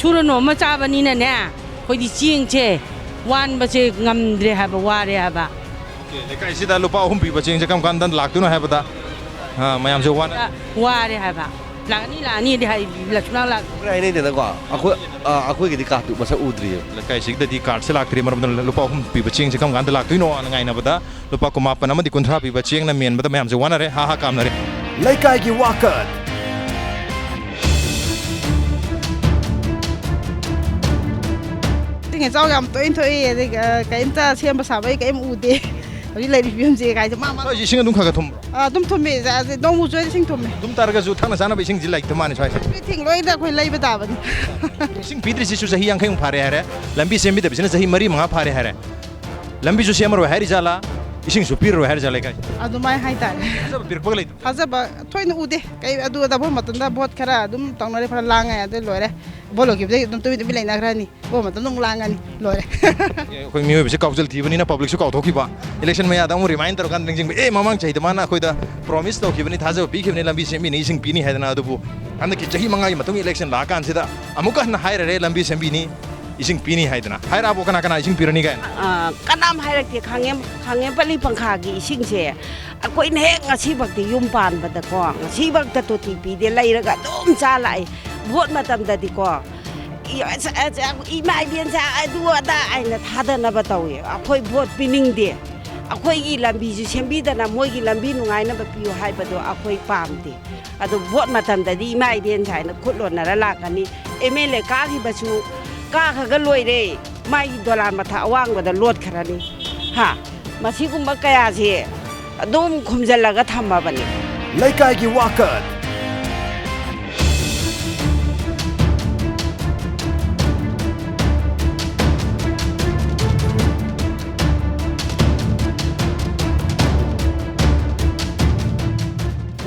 ꯁꯨꯔ ꯅꯣꯝꯃ ꯆꯥꯕꯅꯤꯅꯅꯦ, ꯑꯩꯈꯣꯏꯗꯤ ꯆꯦꯡꯁꯦ ꯋꯥꯟꯕꯁꯦ ꯉꯝꯗ꯭ꯔꯦ ꯍꯥꯏꯕ, ꯋꯥꯔꯦ ꯍꯥꯏꯕ꯫ ꯂꯩꯀꯥꯏꯁꯤꯗ ꯂꯨꯄꯥ ꯑꯍꯨꯝ ꯄꯤꯕ ꯆꯦꯡꯁꯦ ꯀꯔꯝ ꯀꯥꯟꯗ ꯂꯥꯛꯇꯣꯏꯅꯣ ꯍꯥꯏꯕꯗ, ꯑ, ꯃꯌꯥꯝꯁꯦ ꯋꯥꯅ ꯋꯥꯔꯦ ꯍꯥꯏꯕ꯫ ꯂꯥꯛꯑꯅꯤ ꯂꯥꯛꯑꯅꯤꯗꯤ ꯍꯥꯏ, ꯂꯥꯛꯁꯨꯡꯂꯥꯛ ꯂꯥꯛ ꯍꯥꯏꯅꯩꯗꯅꯀꯣ, ꯑꯩꯈꯣꯏ, ꯑ, ꯑꯩꯈꯣꯏꯒꯤꯗꯤ ꯀꯥꯔꯗꯇꯨ ꯃꯁꯛ ꯎꯗ꯭ꯔꯤꯌꯦ꯫ ꯂꯩꯀꯥꯏꯁꯤꯗꯗꯤ ꯀꯥꯔꯗꯁꯦ ꯂꯥꯛꯇ꯭ꯔꯤ, ꯃꯔꯝ ꯑꯗꯨꯅ ꯂꯨꯄꯥ ꯑꯍꯨꯝ ꯄꯤꯕ ꯆꯦꯡꯁꯦ ꯀꯔꯝ ꯀꯥꯟꯗ ꯂꯥꯛꯇꯣꯏꯅꯣꯅ ꯉꯥꯏꯅꯕꯗ ꯂꯨꯄꯥ ꯀꯨꯟꯃꯥꯄꯟ ꯑꯃꯗꯤ ꯀꯨꯟꯊ꯭ꯔꯥ ꯄꯤꯕ ꯆꯦꯡꯅ ꯃꯦꯟꯕꯗ ꯃꯌꯥꯝꯁꯦ ꯋꯥꯅꯔꯦ, ꯍꯥ ꯍꯥ ꯀꯥꯝꯅꯔꯦ꯫ ꯂꯩꯀꯥꯏꯒꯤ ꯋꯥꯀꯠ꯫ ꯏꯁꯤꯡ ꯏꯆꯥꯎ ꯌꯥꯝ ꯇꯣꯏꯅ ꯊꯣꯛꯏ꯫ ꯑꯗꯩ, ꯑ, ꯀꯩꯝꯇ ꯁꯦꯝꯕ ꯁꯥꯕ ꯑꯩ ꯀꯩꯝ ꯎꯗꯦ꯫ ꯍꯧꯖꯤꯛ ꯂꯩꯔꯤꯕ ꯐꯤꯕꯝꯁꯦ ꯀꯥꯏꯁꯦ ꯃꯥ ꯃꯥ ꯅꯣꯏꯁꯦ ꯏꯁꯤꯡ ꯑꯗꯨꯝ ꯈꯔ ꯈꯔ ꯊꯨꯝꯕ꯭ꯔꯣ? ꯑ, ꯑꯗꯨꯝ ꯊꯨꯝꯃꯤ꯫ ꯑ, ꯅꯣꯡꯃ ꯆꯨꯔꯗꯤ ꯏꯁꯤꯡ ꯊꯨꯝꯃꯦ꯫ ꯊꯨꯝ ꯇꯥꯔꯒꯁꯨ ꯊꯛꯅ ꯆꯥꯅꯕ ꯏꯁꯤꯡꯁꯤ ꯂꯩꯇ ꯃꯥꯅꯤ ꯁ꯭ꯋꯥꯏꯁꯦ꯫ Everything ꯂꯣꯏꯅ ꯑꯩꯈꯣꯏ ꯂꯩꯕ ꯇꯥꯕꯅꯤ꯫ ꯏꯁꯤꯡ ꯄꯤꯗ꯭ꯔꯤꯁꯤꯁꯨ ꯆꯍꯤ ꯌꯥꯡꯈꯩꯃꯨꯛ ꯐꯥꯔꯦ ꯍꯥꯏꯔꯦ꯫ ꯂꯝꯕꯤ ꯁꯦꯝꯕꯤꯗꯕꯁꯤꯅ ꯆꯍꯤ ꯃꯔꯤ ꯃꯉꯥ ꯐꯥꯔꯦ ꯍꯥꯏꯔꯦ꯫ ꯂꯝꯕꯤꯁꯨ ꯁꯦꯝꯃꯔꯣꯏ ꯍꯥꯏꯔꯤꯖꯥꯠꯂꯥ? ꯏꯁꯤꯡꯁꯨ ꯄꯤꯔꯔꯣꯏ ꯍꯥꯏꯔꯖꯥꯠ ꯂꯩꯀꯥꯏ? ꯑꯗꯨꯃꯥꯏꯅ ꯍꯥꯏꯇꯥꯔꯦ꯫ ꯊꯥꯖꯕ ꯄꯤꯔꯛꯄꯒ ꯂꯩꯇꯦ? ꯊꯥꯖꯕ ꯊꯣꯏꯅ ꯎꯗꯦ꯫ ꯀꯩ ꯑꯗꯨ ꯑꯗꯥ ꯚꯣꯠ ꯃꯇꯝꯗ ꯚꯣꯠ ꯈꯔ ꯑꯗꯨꯝ ꯇꯧꯅꯔꯦ, ꯈꯔ ꯂꯥꯡꯉꯦ, ꯑꯗꯨ ꯂꯣꯏꯔꯦ꯫ ꯚꯣꯠ ꯂꯣꯏꯈꯤꯕꯗꯒꯤ ꯑꯗꯨꯝ ꯇꯨꯃꯤꯟ ꯇꯨꯃꯤꯟ ꯂꯩꯅꯈ꯭ꯔꯅꯤ꯫ ꯚꯣꯠ ꯃꯇꯝꯗ ꯑꯃꯨꯛ ꯂꯥꯡꯉꯅꯤ, ꯂꯣꯏꯔꯦ꯫ ꯑꯩꯈꯣꯏ ꯃꯤꯑꯣꯏꯕꯁꯦ ꯀꯥꯎꯖꯜ ꯊꯤꯕꯅꯤꯅ ꯄꯕ꯭ꯂꯤꯛꯁꯨ ꯀꯥꯎꯊꯣꯛꯈꯤꯕ꯫ ꯏꯂꯦꯛꯁꯟ ꯃꯌꯥꯗ ꯑꯃꯨꯛ ꯔꯤꯃꯥꯏꯟ ꯇꯧꯔꯀꯥꯟꯗ ꯅꯤꯡꯁꯤꯡꯕ, "ꯑꯦ, ꯃꯃꯥꯡ ꯆꯍꯤꯗ ꯃꯥꯅ ꯑꯩꯈꯣꯏꯗ ꯄ꯭ꯔꯣꯃꯤꯁ ꯇꯧꯈꯤꯕꯅꯤ, ꯊꯥꯖꯕ ꯄꯤꯈꯤꯕꯅꯤ, ꯂꯝꯕꯤ ꯁꯦꯝꯕꯤꯅꯤ, ꯏꯁꯤꯡ ꯄꯤꯅꯤ" ꯍꯥꯏꯗꯅ꯫ ꯑꯗꯨꯕꯨ ꯍꯟꯗꯛꯀꯤ ꯆꯍꯤ ꯃꯉꯥꯒꯤ ꯃꯇꯨꯡ ꯏꯂꯦꯛꯁꯟ ꯂꯥꯛꯑꯀꯥꯟꯁꯤꯗ ꯑꯃꯨꯛꯀ ꯍꯟꯅ ꯍꯥꯏꯔꯔꯦ, "ꯂꯝꯕꯤ ꯁꯦꯝꯕꯤꯅꯤ, ꯏꯁꯤꯡ ꯄꯤꯅꯤ" ꯍꯥꯏꯗꯅ꯫ ꯍꯥꯏꯔꯛꯑꯕꯣ ꯀꯅꯥ ꯀꯅꯥ ꯏꯁꯤꯡ ꯄꯤꯔꯅꯤ ꯀꯥꯏꯅ? ꯑ, ꯀꯅꯥꯝ ꯍꯥꯏꯔꯛꯇꯦ꯫ ꯈꯥꯡꯉꯦꯝ-, ꯈꯥꯡꯉꯦꯝ ꯄꯜꯂꯤ ꯄꯪꯈꯥꯒꯤ ꯏꯁꯤꯡꯁꯦ ꯑꯩꯈꯣꯏꯅ ꯍꯦꯛ ꯉꯁꯤꯐꯥꯎꯗ ꯌꯨꯝ ꯄꯥꯟꯕꯗꯀꯣ, ꯉꯁꯤꯐꯥꯎꯗ ꯇꯣꯇꯤ ꯄꯤꯗꯦ, ꯂꯩꯔꯒ ꯑꯗꯨꯝ ꯆꯥ ꯂꯥꯛꯏ꯫ ꯚꯣꯠ ꯃꯇꯝꯗꯗꯤꯀꯣ, ꯏ-, ꯑꯁ, ꯑꯁ, ꯏꯃꯥ ꯏꯕꯦꯟꯁꯦ ꯑꯗꯨ ꯑꯗꯥ ꯍꯥꯏꯅ ꯊꯥꯗꯅꯕ ꯇꯧꯏ꯫ ꯑꯩꯈꯣꯏ ꯚꯣꯠ ꯄꯤꯅꯤꯡꯗꯦ꯫ ꯑꯩꯈꯣꯏꯒꯤ ꯂꯝꯕꯤꯁꯨ ꯁꯦꯝꯕꯤꯗꯅ ꯃꯣꯏꯒꯤ ꯂꯝꯕꯤ ꯅꯨꯡꯉꯥꯏꯅꯕ ꯄꯤꯌꯨ ꯍꯥꯏꯕꯗꯣ ꯑꯩꯈꯣꯏ ꯄꯥꯝꯗꯦ꯫ ꯑꯗꯨ ꯚꯣꯠ ꯃꯇꯝꯗꯗꯤ ꯏꯃꯥ ꯏꯕꯦꯟ ꯁꯥꯏꯅ ꯈꯨꯠ ꯂꯣꯟꯅꯔ ꯂꯥꯛꯀꯅꯤ꯫ ꯑꯦꯝ ꯑꯦꯜ ꯑꯦ ꯀꯥꯈꯤꯕꯁꯨ ꯀꯥꯈ꯭ꯔꯒ ꯂꯣꯏꯔꯦ, ꯃꯥꯒꯤ ꯗꯣꯂꯥꯟ ꯃꯊꯛ ꯑꯋꯥꯡꯕꯗ ꯂꯣꯠꯈ꯭ꯔꯅꯤ꯫ ꯍꯥ? ꯃꯁꯤꯒꯨꯝꯕ ꯀꯌꯥꯁꯦ ꯑꯗꯨꯝ ꯈꯨꯝꯖꯤꯜꯂꯒ ꯊꯝꯃꯕꯅꯤ꯫ ꯂꯩꯀꯥꯏꯒꯤ ꯋꯥꯀꯠ꯫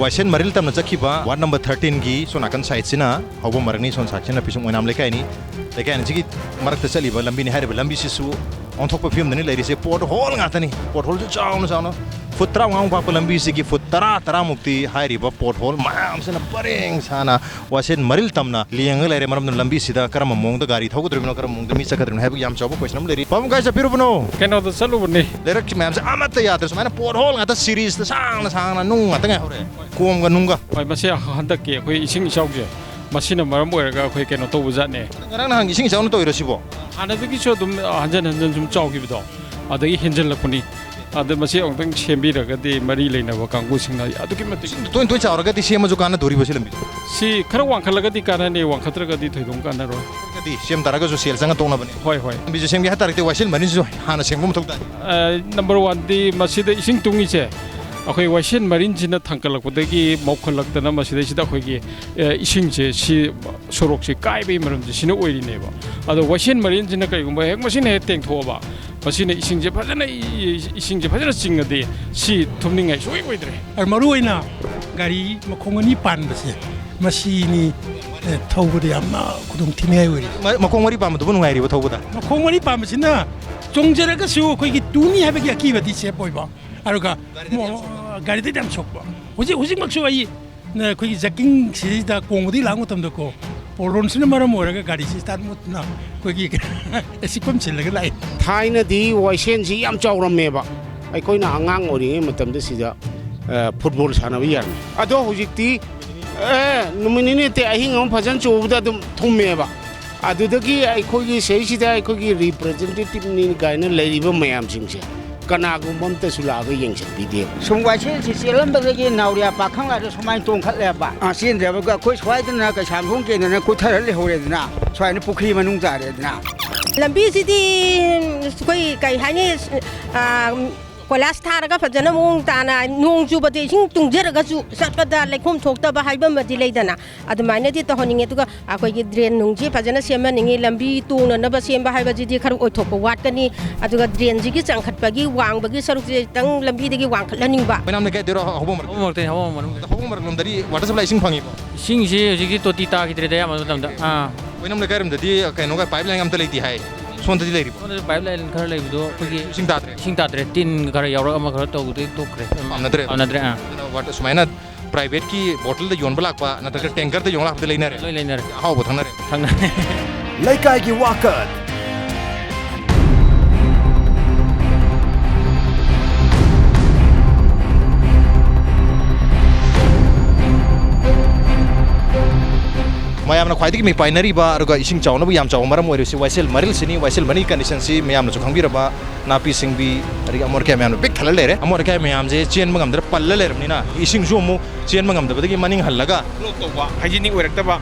ꯋꯥꯏꯁꯦꯟ ꯃꯔꯤꯜ ꯇꯝꯅ ꯆꯠꯈꯤꯕ ꯋꯥꯔꯗ ꯅꯝꯕꯔ ꯊꯥꯔꯇꯤꯟꯒꯤ ꯁꯣꯝ ꯅꯥꯀꯟ ꯁꯥꯏꯠꯁꯤꯅ ꯍꯧꯕ ꯃꯔꯛꯅꯤ, ꯁꯣꯝ ꯁꯥꯏꯠꯁꯤꯅ ꯄꯤꯁꯨꯝ ꯑꯣꯏꯅꯥꯝ ꯂꯩꯀꯥꯏꯅꯤ꯫ ꯂꯩꯀꯥꯏ ꯑꯅꯤꯁꯤꯒꯤ ꯃꯔꯛꯇ ꯆꯠꯂꯤꯕ ꯂꯝꯕꯤꯅꯤ꯫ ꯍꯥꯏꯔꯤꯕ ꯂꯝꯕꯤꯁꯤꯁꯨ ꯑꯣꯟꯊꯣꯛꯄ ꯐꯤꯕꯝꯗꯅꯤ ꯂꯩꯔꯤꯁꯦ꯫ ꯄꯣꯠ ꯍꯣꯜ ꯉꯥꯛꯇꯅꯤ, ꯄꯣꯠ ꯍꯣꯜꯁꯨ ꯆꯥꯎꯅ ꯆꯥꯎꯅ꯫ ꯐꯨꯠ ꯇꯔꯥꯃꯉꯥꯃꯨꯛ ꯄꯥꯛꯄ ꯂꯝꯕꯤꯁꯤꯒꯤ ꯐꯨꯠ ꯇꯔꯥ, ꯇꯔꯥꯃꯨꯛꯇꯤ ꯍꯥꯏꯔꯤꯕ ꯄꯣꯠ ꯍꯣꯜ ꯃꯌꯥꯝꯁꯤꯅ ꯄꯔꯦꯡ ꯁꯥꯅ ꯋꯥꯏꯁꯦꯟ ꯃꯔꯤꯜ ꯇꯝꯅ ꯂꯦꯡꯉꯒ ꯂꯩꯔꯦ꯫ ꯃꯔꯝꯗꯤ ꯂꯝꯕꯤꯁꯤꯗ ꯀꯔꯝꯕ ꯃꯑꯣꯡꯗ ꯒꯥꯔꯤ ꯊꯧꯒꯗꯧꯔꯤꯕꯅꯣ, ꯀꯔꯝꯕ ꯃꯑꯣꯡꯗ ꯃꯤ ꯆꯠꯀꯗꯧꯔꯤꯕꯅꯣ ꯍꯥꯏꯕꯒꯤ ꯌꯥꯝ ꯆꯥꯎꯕ ꯀꯣꯏꯁꯟ ꯑꯃ ꯂꯩꯔꯤ꯫ ꯄꯥꯕꯨꯡ, ꯀꯥꯏ ꯆꯠꯄꯤꯔꯨꯕꯅꯣ? ꯀꯩꯅꯣꯗ ꯆꯠꯂꯨꯕꯅꯤ꯫ ꯂꯩꯔꯛꯀꯤ ꯃꯌꯥꯝꯁꯦ ꯑꯃꯠꯇ ꯌꯥꯗ꯭ꯔꯦ꯫ ꯁꯨꯃꯥꯏꯅ ꯄꯣꯠ ꯍꯣꯜ ꯉꯥꯛꯇ, ꯁꯤꯔꯤꯁꯇ ꯁꯥꯡꯅ ꯁꯥꯡꯅ ꯅꯨꯡ ꯉꯥꯛꯇ ꯉꯥꯏꯍꯧꯔꯦ꯫ ꯀꯣꯝꯒ ꯅꯨꯡꯒ꯫ ꯍꯣꯏ, ꯃꯁꯤ ꯍꯟꯗꯛꯀꯤ ꯑꯩꯈꯣꯏ ꯏꯁꯤꯡ ꯏꯆꯥꯎꯁꯦ, ꯃꯁꯤꯅ ꯃꯔꯝ ꯑꯣꯏꯔꯒ ꯑꯩꯈꯣꯏ ꯀꯩꯅꯣ ꯇꯧꯕ ꯖꯥꯠꯅꯦ꯫ ꯉꯔꯥꯡ ꯅꯍꯥꯟꯒꯤ ꯏꯁꯤꯡ ꯏꯆꯥꯎꯅ ꯇꯧꯔꯤꯔꯣ ꯁꯤꯕꯣ? ꯍꯥꯟꯅꯗꯒꯤꯁꯨ ꯑꯗꯨꯝ ꯍꯟꯖꯟ ꯍꯟꯖꯟ ꯁꯨꯝ ꯆꯥꯎꯈꯤꯕꯗꯣ, ꯑꯗꯒꯤ ꯍꯦꯟꯖꯜꯂꯛꯄꯅꯤ꯫ ꯑꯗ ꯃꯁꯤ ꯑꯃꯨꯛꯇꯪ ꯁꯦꯝꯕꯤꯔꯒꯗꯤ ꯃꯔꯤ ꯂꯩꯅꯕ ꯀꯥꯡꯕꯨꯁꯤꯡꯅ ꯑꯗꯨꯛꯀꯤ ꯃꯇꯤꯛ ꯏꯁꯤꯡ ꯇꯣꯏ ꯇꯣꯏ ꯆꯥꯎꯔꯒꯗꯤ ꯁꯦꯝꯃꯁꯨ ꯀꯥꯟꯅꯗꯣꯔꯤꯕꯣ ꯁꯤ ꯂꯝꯕꯤꯁꯦ? ꯁꯤ ꯈꯔ ꯋꯥꯡꯈꯠꯂꯒꯗꯤ ꯀꯥꯟꯅꯅꯤ, ꯋꯥꯡꯈꯠꯇ꯭ꯔꯒꯗꯤ ꯊꯣꯏꯗꯣꯛ ꯀꯥꯟꯅꯔꯣꯏ꯫ ꯁꯦꯝ ꯇꯥꯔꯒꯁꯨ ꯁꯦꯜ ꯆꯪꯉ ꯇꯣꯛꯅꯕꯅꯦ꯫ ꯍꯣꯏ, ꯍꯣꯏ꯫ ꯂꯝꯕꯤꯁꯦ ꯁꯦꯝꯒꯦ ꯍꯥꯏ ꯇꯥꯔꯒꯗꯤ ꯋꯥꯏꯁꯦꯜ ꯃꯔꯤꯁꯤꯁꯨ ꯍꯥꯟꯅ ꯁꯦꯝꯕ ꯃꯊꯧ ꯇꯥꯏ꯫ ꯑ, ꯅꯝꯕꯔ ꯋꯥꯟꯗꯤ ꯃꯁꯤꯗ ꯏꯁꯤꯡ ꯇꯨꯡꯉꯤꯁꯦ, ꯑꯩꯈꯣꯏ ꯋꯥꯏꯁꯦꯟ ꯃꯔꯤꯟꯁꯤꯅ ꯊꯥꯡꯒꯠꯂꯛꯄꯗꯒꯤ ꯃꯧꯈꯠꯂꯛꯇꯅ ꯃꯁꯤꯗꯩꯁꯤꯗ ꯑꯩꯈꯣꯏꯒꯤ, ꯑꯦ, ꯏꯁꯤꯡꯁꯦ ꯁꯤ ꯁꯣꯔꯣꯛꯁꯦ ꯀꯥꯏꯕꯒꯤ ꯃꯔꯝꯁꯦ ꯁꯤꯅ ꯑꯣꯏꯔꯤꯅꯦꯕ꯫ ꯑꯗꯣ ꯋꯥꯏꯁꯦꯟ ꯃꯔꯤꯟꯁꯤꯅ ꯀꯔꯤꯒꯨꯝꯕ ꯍꯦꯛ ꯃꯁꯤꯅ ꯍꯦꯛ ꯇꯦꯡꯊꯣꯛꯑꯕ, ꯃꯁꯤꯅ ꯏꯁꯤꯡꯁꯦ ꯐꯖꯅ, ꯏ-, ꯏꯁꯤꯡꯁꯦ ꯐꯖꯅ ꯆꯤꯡꯉꯗꯤ ꯁꯤ ꯊꯨꯝꯅꯤꯡꯉꯥꯏ ꯁꯨꯡꯑꯣꯏ ꯑꯣꯏꯗ꯭ꯔꯦ꯫ ꯑꯗꯨ ꯃꯔꯨꯑꯣꯏꯅ ꯒꯥꯔꯤ ꯃꯈꯣꯡ ꯑꯅꯤ ꯄꯥꯟꯕꯁꯦ ꯃꯁꯤꯅꯤ, ꯑꯦ, ꯊꯧꯕꯗ ꯌꯥꯝꯅ ꯈꯨꯗꯣꯡ ꯊꯤꯅꯤꯡꯉꯥꯏ ꯑꯣꯏꯔꯤ꯫ ꯃ-, ꯃꯈꯣꯡ ꯃꯔꯤ ꯄꯥꯟꯕꯗꯨꯕꯨ ꯅꯨꯡꯉꯥꯏꯔꯤꯕ ꯊꯧꯕꯗ? ꯃꯈꯣꯡ ꯃꯔꯤ ꯄꯥꯟꯕꯁꯤꯅ ꯆꯣꯡꯖꯔꯒꯁꯨ ꯑꯩꯈꯣꯏꯒꯤ ꯇꯨꯅꯤ ꯍꯥꯏꯕꯒꯤ ꯑꯀꯤꯕꯗꯤ ꯁꯦꯞ ꯑꯣꯏꯕ꯫ ꯑꯗꯨꯒ ꯃꯣ-, ꯒꯥꯔꯤꯗꯗꯤ ꯌꯥꯝ ꯁꯣꯛꯄ꯫ ꯍꯧꯖꯤꯛ, ꯍꯧꯖꯤꯛꯃꯛꯁꯨ ꯑꯩ, ꯅ, ꯑꯩꯈꯣꯏꯒꯤ ꯖꯛꯀꯤꯡꯁꯤꯗ ꯀꯣꯡꯕꯗꯒꯤ ꯂꯥꯛꯄ ꯃꯇꯝꯗꯀꯣ, ꯄꯣꯔꯣꯟꯁꯤꯅ ꯃꯔꯝ ꯑꯣꯏꯔꯒ ꯒꯥꯔꯤꯁꯤ ꯁ꯭ꯇꯥꯔꯠ ꯃꯨꯠꯇꯨꯅ ꯑꯩꯈꯣꯏꯒꯤ ꯑꯦꯁꯤꯛ ꯄꯝ ꯁꯤꯜꯂꯒ ꯂꯥꯛꯑꯦ꯫ ꯊꯥꯏꯅꯗꯤ ꯋꯥꯏꯁꯦꯟꯁꯤ ꯌꯥꯝ ꯆꯥꯎꯔꯝꯃꯦꯕ꯫ ꯑꯩꯈꯣꯏꯅ ꯑꯉꯥꯡ ꯑꯣꯏꯔꯤꯉꯩ ꯃꯇꯝꯗ ꯁꯤꯗ, ꯑ, ꯐꯨꯠꯕꯣꯜ ꯁꯥꯟꯅꯕ ꯌꯥꯔꯝꯃꯤ꯫ ꯑꯗꯣ ꯍꯧꯖꯤꯛꯇꯤ, ꯑꯦ, ꯅꯨꯃꯤꯠ ꯅꯤꯅꯤ ꯅꯠꯇꯦ, ꯑꯍꯤꯡ ꯑꯃ ꯐꯖꯅ ꯆꯣꯛꯄꯗ ꯑꯗꯨꯝ ꯊꯨꯝꯃꯦꯕ꯫ ꯑꯗꯨꯗꯒꯤ ꯑꯩꯈꯣꯏꯒꯤ ꯁꯤꯗꯩꯁꯤꯗ ꯑꯩꯈꯣꯏꯒꯤ ꯔꯤꯄ꯭ꯔꯖꯦꯟꯇꯦꯇꯤꯚꯅꯤ ꯀꯥꯏꯅ ꯂꯩꯔꯤꯕ ꯃꯌꯥꯝꯁꯤꯡꯁꯦ ꯀꯅꯥꯒꯨꯝꯕ ꯑꯝꯇꯁꯨ ꯂꯥꯛꯑꯒ ꯌꯦꯡꯁꯤꯟꯕꯤꯗꯦꯕ꯫ ꯁꯨꯝ ꯋꯥꯏꯁꯦꯜꯁꯤ ꯆꯦꯜꯂꯝꯕꯗꯒꯤ ꯅꯥꯎꯔꯤꯌꯥ ꯄꯥꯈꯪ ꯂꯥꯏꯗ ꯁꯨꯃꯥꯏꯅ ꯇꯣꯡꯈꯠꯂꯦꯕ꯫ ꯑꯥ, ꯆꯦꯟꯗ꯭ꯔꯕꯒ ꯑꯩꯈꯣꯏ ꯁ꯭ꯋꯥꯏꯗꯅ ꯀꯩꯁꯥꯝꯊꯣꯡ ꯀꯦꯟꯗꯅ ꯀꯨꯊꯔ ꯂꯩꯍꯧꯔꯦꯗꯅ, ꯁ꯭ꯋꯥꯏꯅ ꯄꯨꯈ꯭ꯔꯤ ꯃꯅꯨꯡ ꯇꯥꯔꯦꯗꯅ꯫ ꯂꯝꯕꯤꯁꯤꯗꯤ ꯑꯩꯈꯣꯏ ꯀꯩ ꯍꯥꯏꯅꯤ, ꯑꯥ, ꯀꯣꯏꯂꯥꯁ ꯊꯥꯔꯒ ꯐꯖꯅ ꯃꯑꯣꯡ ꯇꯥꯅ, ꯅꯣꯡ ꯆꯨꯕꯗ ꯏꯁꯤꯡ ꯇꯨꯡꯖꯔꯒꯁꯨ ꯆꯠꯄꯗ ꯂꯩꯈꯣꯝ ꯊꯣꯛꯇꯕ ꯍꯥꯏꯕ ꯑꯃꯗꯤ ꯂꯩꯗꯅ, ꯑꯗꯨꯃꯥꯏꯅꯗꯤ ꯇꯧꯍꯟꯅꯤꯡꯉꯤ꯫ ꯑꯗꯨꯒ ꯑꯩꯈꯣꯏꯒꯤ ꯗ꯭ꯔꯦꯟ ꯅꯨꯡꯁꯤ ꯐꯖꯅ ꯁꯦꯝꯍꯟꯅꯤꯡꯉꯤ꯫ ꯂꯝꯕꯤ ꯇꯣꯡꯅꯅꯕ ꯁꯦꯝꯕ ꯍꯥꯏꯕꯁꯤꯗꯤ ꯈꯔ ꯑꯣꯏꯊꯣꯛꯄ ꯋꯥꯠꯀꯅꯤ꯫ ꯑꯗꯨꯒ ꯗ꯭ꯔꯦꯟꯁꯤꯒꯤ ꯆꯪꯈꯠꯄꯒꯤ ꯋꯥꯡꯕꯒꯤ ꯁꯔꯨꯛꯁꯦ ꯈꯤꯇꯪ ꯂꯝꯕꯤꯗꯒꯤ ꯋꯥꯡꯈꯠꯍꯟꯅꯤꯡꯕ꯫ ꯑꯣꯏꯅꯥꯝ ꯂꯩꯀꯥꯏꯗꯩꯔꯣ, ꯍꯧꯕ ꯃꯔꯛ? ꯍꯧꯕ ꯃꯔꯛꯇꯩꯅꯦ, ꯍꯧꯕ ꯃꯔꯛ ꯃꯅꯨꯡꯗ꯫ ꯍꯧꯕ ꯃꯔꯛꯂꯣꯝꯗꯗꯤ ꯋꯥꯇꯔ ꯁꯄ꯭ꯂꯥꯏ ꯏꯁꯤꯡ ꯐꯪꯉꯤꯕꯣ? ꯏꯁꯤꯡꯁꯤ ꯍꯧꯖꯤꯛꯇꯤ ꯇꯣꯇꯤ ꯇꯥꯈꯤꯗ꯭ꯔꯦꯗ ꯑꯌꯥꯝꯕ ꯃꯇꯝꯗ꯫ ꯑꯥ꯫ ꯑꯣꯏꯅꯥꯝ ꯂꯩꯀꯥꯏꯔꯣꯝꯗꯗꯤ ꯀꯩꯅꯣꯒ ꯄꯥꯏꯞ ꯂꯥꯏꯟ ꯑꯝꯇ ꯂꯩꯇꯦ ꯍꯥꯏ꯫ ꯁꯣꯝꯗꯗꯤ ꯂꯩꯔꯤꯕꯣ? ꯁꯣꯝꯗꯁꯨ ꯄꯥꯏꯞ ꯂꯥꯏꯟ ꯈꯔ ꯂꯩꯕꯗꯣ ꯑꯩꯈꯣꯏꯒꯤ ꯏꯁꯤꯡ ꯇꯥꯗ꯭ꯔꯦ? ꯏꯁꯤꯡ ꯇꯥꯗ꯭ꯔꯦ꯫ ꯇꯤꯟ ꯈꯔ ꯌꯥꯎꯔꯛ ꯑꯃ ꯈꯔ ꯇꯧꯕꯗꯒꯤ ꯇꯣꯛꯈ꯭ꯔꯦ꯫ ꯄꯥꯝꯅꯗ꯭ꯔꯦ? ꯄꯥꯝꯅꯗ꯭ꯔꯦ, ꯑꯥ꯫ ꯑꯗꯨꯅ ꯋꯥꯇꯔ ꯁꯨꯃꯥꯏꯅ ꯄ꯭ꯔꯥꯏꯚꯦꯠꯀꯤ ꯕꯣꯇꯜꯗ ꯌꯣꯟꯕ ꯂꯥꯛꯄ ꯅꯠꯇ꯭ꯔꯒ ꯇꯦꯡꯀꯔꯗ ꯌꯣꯟꯕ ꯂꯥꯛꯄꯗꯤ ꯂꯩꯅꯔꯦ? ꯂꯣꯏ ꯂꯩꯅꯔꯦ꯫ ꯑꯍꯥꯎꯕ ꯊꯛꯅꯔꯦ꯫ ꯊꯛꯅꯔꯦ꯫ ꯂꯩꯀꯥꯏꯒꯤ ꯋꯥꯀꯠ꯫ ꯃꯌꯥꯝꯅ ꯈ꯭ꯋꯥꯏꯗꯒꯤ ꯃꯤꯄꯥꯏꯅꯔꯤꯕ ꯑꯗꯨꯒ ꯏꯁꯤꯡ ꯆꯥꯎꯅꯕ ꯌꯥꯝ ꯆꯥꯎꯕ ꯃꯔꯝ ꯑꯣꯏꯔꯤꯕꯁꯤ ꯋꯥꯏꯁꯦꯜ ꯃꯔꯤꯜꯁꯤꯅꯤ꯫ ꯋꯥꯏꯁꯦꯜ ꯃꯔꯤ ꯀꯟꯗꯤꯁꯟꯁꯤ ꯃꯌꯥꯝꯅꯁꯨ ꯈꯪꯕꯤꯔꯕ ꯅꯥꯄꯤ ꯁꯤꯡꯕꯤ, ꯑꯗꯒꯤ ꯑꯃꯣꯠ ꯑꯀꯥꯏ ꯃꯌꯥꯝꯅ ꯄꯤꯛ ꯊꯜꯂ ꯂꯩꯔꯦ꯫ ꯑꯃꯣꯠ ꯑꯀꯥꯏ ꯃꯌꯥꯝꯁꯦ ꯆꯦꯟꯕ ꯉꯝꯗ꯭ꯔ ꯄꯜꯂ ꯂꯩꯔꯕꯅꯤꯅ ꯏꯁꯤꯡꯁꯨ ꯑꯃꯨꯛ ꯆꯦꯟꯕ ꯉꯝꯗꯕꯗꯒꯤ ꯃꯅꯤꯡ ꯍꯜꯂꯒ ꯕ꯭ꯂꯣꯛ ꯇꯧꯕ, ꯍꯥꯏꯖꯤꯅꯤꯛ ꯑꯣꯏꯔꯛꯇꯕ,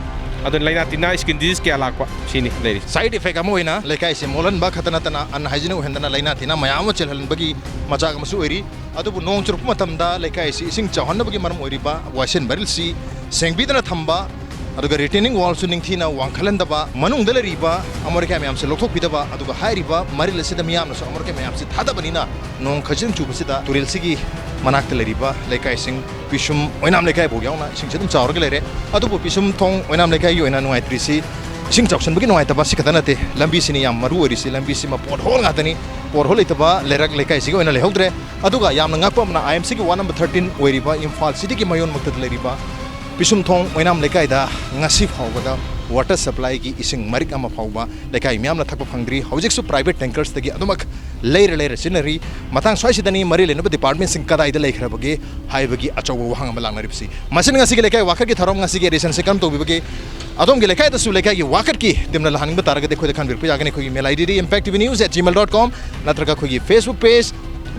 ꯑꯗꯨꯅ ꯂꯥꯏꯅꯥ ꯇꯤꯟꯅꯥ, ꯁ꯭ꯀꯤꯟ ꯗꯤꯖꯤꯖ ꯀꯌꯥ ꯂꯥꯛꯄ, ꯁꯤꯅꯤ ꯂꯩꯔꯤꯁꯦ꯫ ꯁꯥꯏꯠ ꯏꯐꯦꯛ ꯑꯃ ꯑꯣꯏꯅ ꯂꯩꯀꯥꯏꯁꯦ ꯃꯣꯠꯍꯟꯕ ꯈꯛꯇ ꯅꯠꯇꯅ ꯑꯟꯍꯥꯏꯖꯤꯅꯤꯛ ꯑꯣꯏꯍꯟꯗꯅ ꯂꯥꯏꯅꯥ ꯇꯤꯟꯅꯥ ꯃꯌꯥꯝ ꯑꯃ ꯆꯦꯜꯍꯟꯕꯒꯤ ꯃꯆꯥꯛ ꯑꯃꯁꯨ ꯑꯣꯏꯔꯤ꯫ ꯑꯗꯨꯕꯨ ꯅꯣꯡ ꯆꯨꯔꯛꯄ ꯃꯇꯝꯗ ꯂꯩꯀꯥꯏ ꯑꯁꯤ ꯏꯁꯤꯡ ꯆꯥꯎꯍꯟꯅꯕꯒꯤ ꯃꯔꯝ ꯑꯣꯏꯔꯤꯕ ꯋꯥꯏꯁꯦꯟ ꯃꯔꯤꯜꯁꯤ ꯁꯦꯡꯕꯤꯗꯅ ꯊꯝꯕ, ꯑꯗꯨꯒ retaining wallꯁꯨ ꯅꯤꯡꯊꯤꯅ ꯋꯥꯡꯈꯠꯍꯟꯗꯕ, ꯃꯅꯨꯡꯗ ꯂꯩꯔꯤꯕ ꯑꯃꯣꯠ ꯑꯀꯥꯏ ꯃꯌꯥꯝꯁꯦ ꯂꯧꯊꯣꯛꯄꯤꯗꯕ, ꯑꯗꯨꯒ ꯍꯥꯏꯔꯤꯕ ꯃꯔꯤꯜ ꯑꯁꯤꯗ ꯃꯤꯌꯥꯝꯅꯁꯨ ꯑꯃꯣꯠ ꯑꯀꯥꯏ ꯃꯌꯥꯝꯁꯦ ꯊꯥꯗꯕꯅꯤꯅ ꯅꯣꯡ ꯈꯖꯤꯛ ꯆꯨꯕꯁꯤꯗ ꯇꯨꯔꯦꯜꯁꯤꯒꯤ ꯃꯅꯥꯛꯇ ꯂꯩꯔꯤꯕ ꯂꯩꯀꯥꯏꯁꯤꯡ, ꯄꯤꯁꯨꯝ ꯑꯣꯏꯅꯥꯝ ꯂꯩꯀꯥꯏꯐꯥꯎ ꯌꯥꯎꯅ ꯏꯁꯤꯡꯁꯦ ꯑꯗꯨꯝ ꯆꯥꯎꯔꯒ ꯂꯩꯔꯦ꯫ ꯑꯗꯨꯕꯨ ꯄꯤꯁꯨꯝ ꯊꯣꯡ ꯑꯣꯏꯅꯥꯝ ꯂꯩꯀꯥꯏꯒꯤ ꯑꯣꯏꯅ ꯅꯨꯡꯉꯥꯏꯇ꯭ꯔꯤꯁꯤ ꯏꯁꯤꯡ ꯆꯥꯎꯁꯤꯟꯕꯒꯤ ꯅꯨꯡꯉꯥꯏꯇꯕ ꯑꯁꯤ ꯈꯛꯇ ꯅꯠꯇꯦ, ꯂꯝꯕꯤꯁꯤꯅꯤ ꯌꯥꯝ ꯃꯔꯨ ꯑꯣꯏꯔꯤꯁꯤ꯫ ꯂꯝꯕꯤꯁꯤꯃ pothole ꯉꯥꯛꯇꯅꯤ꯫ Pothole ꯂꯩꯇꯕ ꯂꯩꯔꯛ ꯂꯩꯀꯥꯏꯁꯤꯒꯤ ꯑꯣꯏꯅ ꯂꯩꯍꯧꯗ꯭ꯔꯦ꯫ ꯑꯗꯨꯒ ꯌꯥꯝꯅ ꯉꯛꯄ ꯑꯃꯅ, IMCꯒꯤ ward number thirteen ꯑꯣꯏꯔꯤꯕ ꯏꯝꯐꯥꯜ cityꯒꯤ ꯃꯌꯣꯟꯃꯛꯇꯗ ꯂꯩꯔꯤꯕ ꯄꯤꯁꯨꯝꯊꯣꯡ ꯑꯣꯏꯅꯥꯝ ꯂꯩꯀꯥꯏꯗ ꯉꯁꯤ ꯐꯥꯎꯕꯗ water supplyꯒꯤ ꯏꯁꯤꯡ ꯃꯔꯤꯛ ꯑꯃ ꯐꯥꯎꯕ ꯂꯩꯀꯥꯏ ꯃꯤꯌꯥꯝꯅ ꯊꯛꯄ ꯐꯪꯗ꯭ꯔꯤ꯫ ꯍꯧꯖꯤꯛꯁꯨ private tankersꯇꯒꯤ ꯑꯗꯨꯃꯛ ꯂꯩꯔ ꯂꯩꯔ ꯁꯤꯖꯤꯟꯅꯔꯤ꯫ ꯃꯇꯥꯡ ꯁ꯭ꯋꯥꯏꯁꯤꯗꯅꯤ ꯃꯔꯤ ꯂꯩꯅꯕ departmentꯁꯤꯡ ꯀꯗꯥꯏꯗ ꯂꯩꯈ꯭ꯔꯕꯒꯦ ꯍꯥꯏꯕꯒꯤ ꯑꯆꯧꯕ ꯋꯥꯍꯪ ꯑꯃ ꯂꯥꯛꯅꯔꯤꯕꯁꯤ꯫ ꯃꯁꯤꯅ ꯉꯁꯤꯒꯤ ꯂꯩꯀꯥꯏ ꯋꯥꯀꯠꯀꯤ ꯊꯧꯔꯝ ꯉꯁꯤꯒꯤ editionꯁꯤ ꯀꯔꯝ ꯇꯧꯕꯤꯕꯒꯦ? ꯑꯗꯣꯝꯒꯤ ꯂꯩꯀꯥꯏꯗꯁꯨ ꯂꯩꯀꯥꯏꯒꯤ ꯋꯥꯀꯠꯀꯤ ꯇꯤꯝꯅ ꯂꯥꯛꯍꯟꯅꯤꯡꯕ ꯇꯥꯔꯒꯗꯤ ꯑꯩꯈꯣꯏꯗ ꯈꯟꯕꯤꯔꯛꯄ ꯌꯥꯒꯅꯤ꯫ ꯑꯩꯈꯣꯏꯒꯤ mail IDꯗꯤ impact T V news at gmail dot com, ꯅꯠꯇ꯭ꯔꯒ ꯑꯩꯈꯣꯏꯒꯤ Facebook page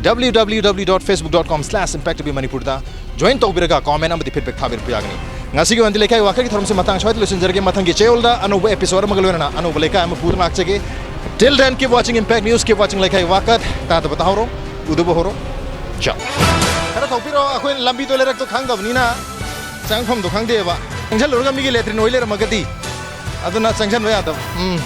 W W W dot facebook dot com slash impact T V Manipurꯗ join ꯇꯧꯕꯤꯔꯒ comment ꯑꯃꯗꯤ feedback ꯊꯥꯕꯤꯔꯛꯄ ꯌꯥꯒꯅꯤ꯫ ꯉꯁꯤꯒꯤ ꯑꯣꯏꯅꯗꯤ ꯂꯩꯀꯥꯏ ꯋꯥꯀꯠꯀꯤ ꯊꯧꯔꯝꯁꯤ ꯃꯇꯥꯡ ꯁ꯭ꯋꯥꯏꯗ ꯂꯣꯏꯁꯤꯟꯖꯔꯒꯦ꯫ ꯃꯊꯪꯒꯤ ꯆꯌꯣꯜꯗ ꯑꯅꯧꯕ episode ꯑꯃꯒ ꯂꯣꯏꯅꯅ ꯑꯅꯧꯕ ꯂꯩꯀꯥꯏ ꯑꯃ ꯄꯨꯗꯨꯅ ꯂꯥꯛꯆꯒꯦ꯫ Till then, keep watching Impact News, keep watching ꯂꯩꯀꯥꯏ ꯋꯥꯀꯠ꯫ ꯇꯥꯗꯕ ꯇꯥꯍꯧꯔꯣ, ꯎꯗꯕ ꯍꯧꯔꯣ꯫ ꯆꯥꯎ꯫ ꯈꯔ ꯊꯧꯕꯤꯔꯣ, ꯑꯩꯈꯣꯏꯅ ꯂꯝꯕꯤꯗꯣ ꯂꯩꯔꯛꯇꯣ ꯈꯪꯗꯕꯅꯤꯅ ꯆꯪꯐꯝꯗꯣ ꯈꯪꯗꯦꯕ꯫ ꯆꯪꯁꯜꯂꯨꯔꯒ ꯃꯤꯒꯤ latrine ꯑꯣꯏ ꯂꯩꯔꯝꯃꯒꯗꯤ ꯑꯗꯨꯅ ꯆꯪꯁꯟꯕ ꯌꯥꯗꯕ꯫ ꯎꯝ꯫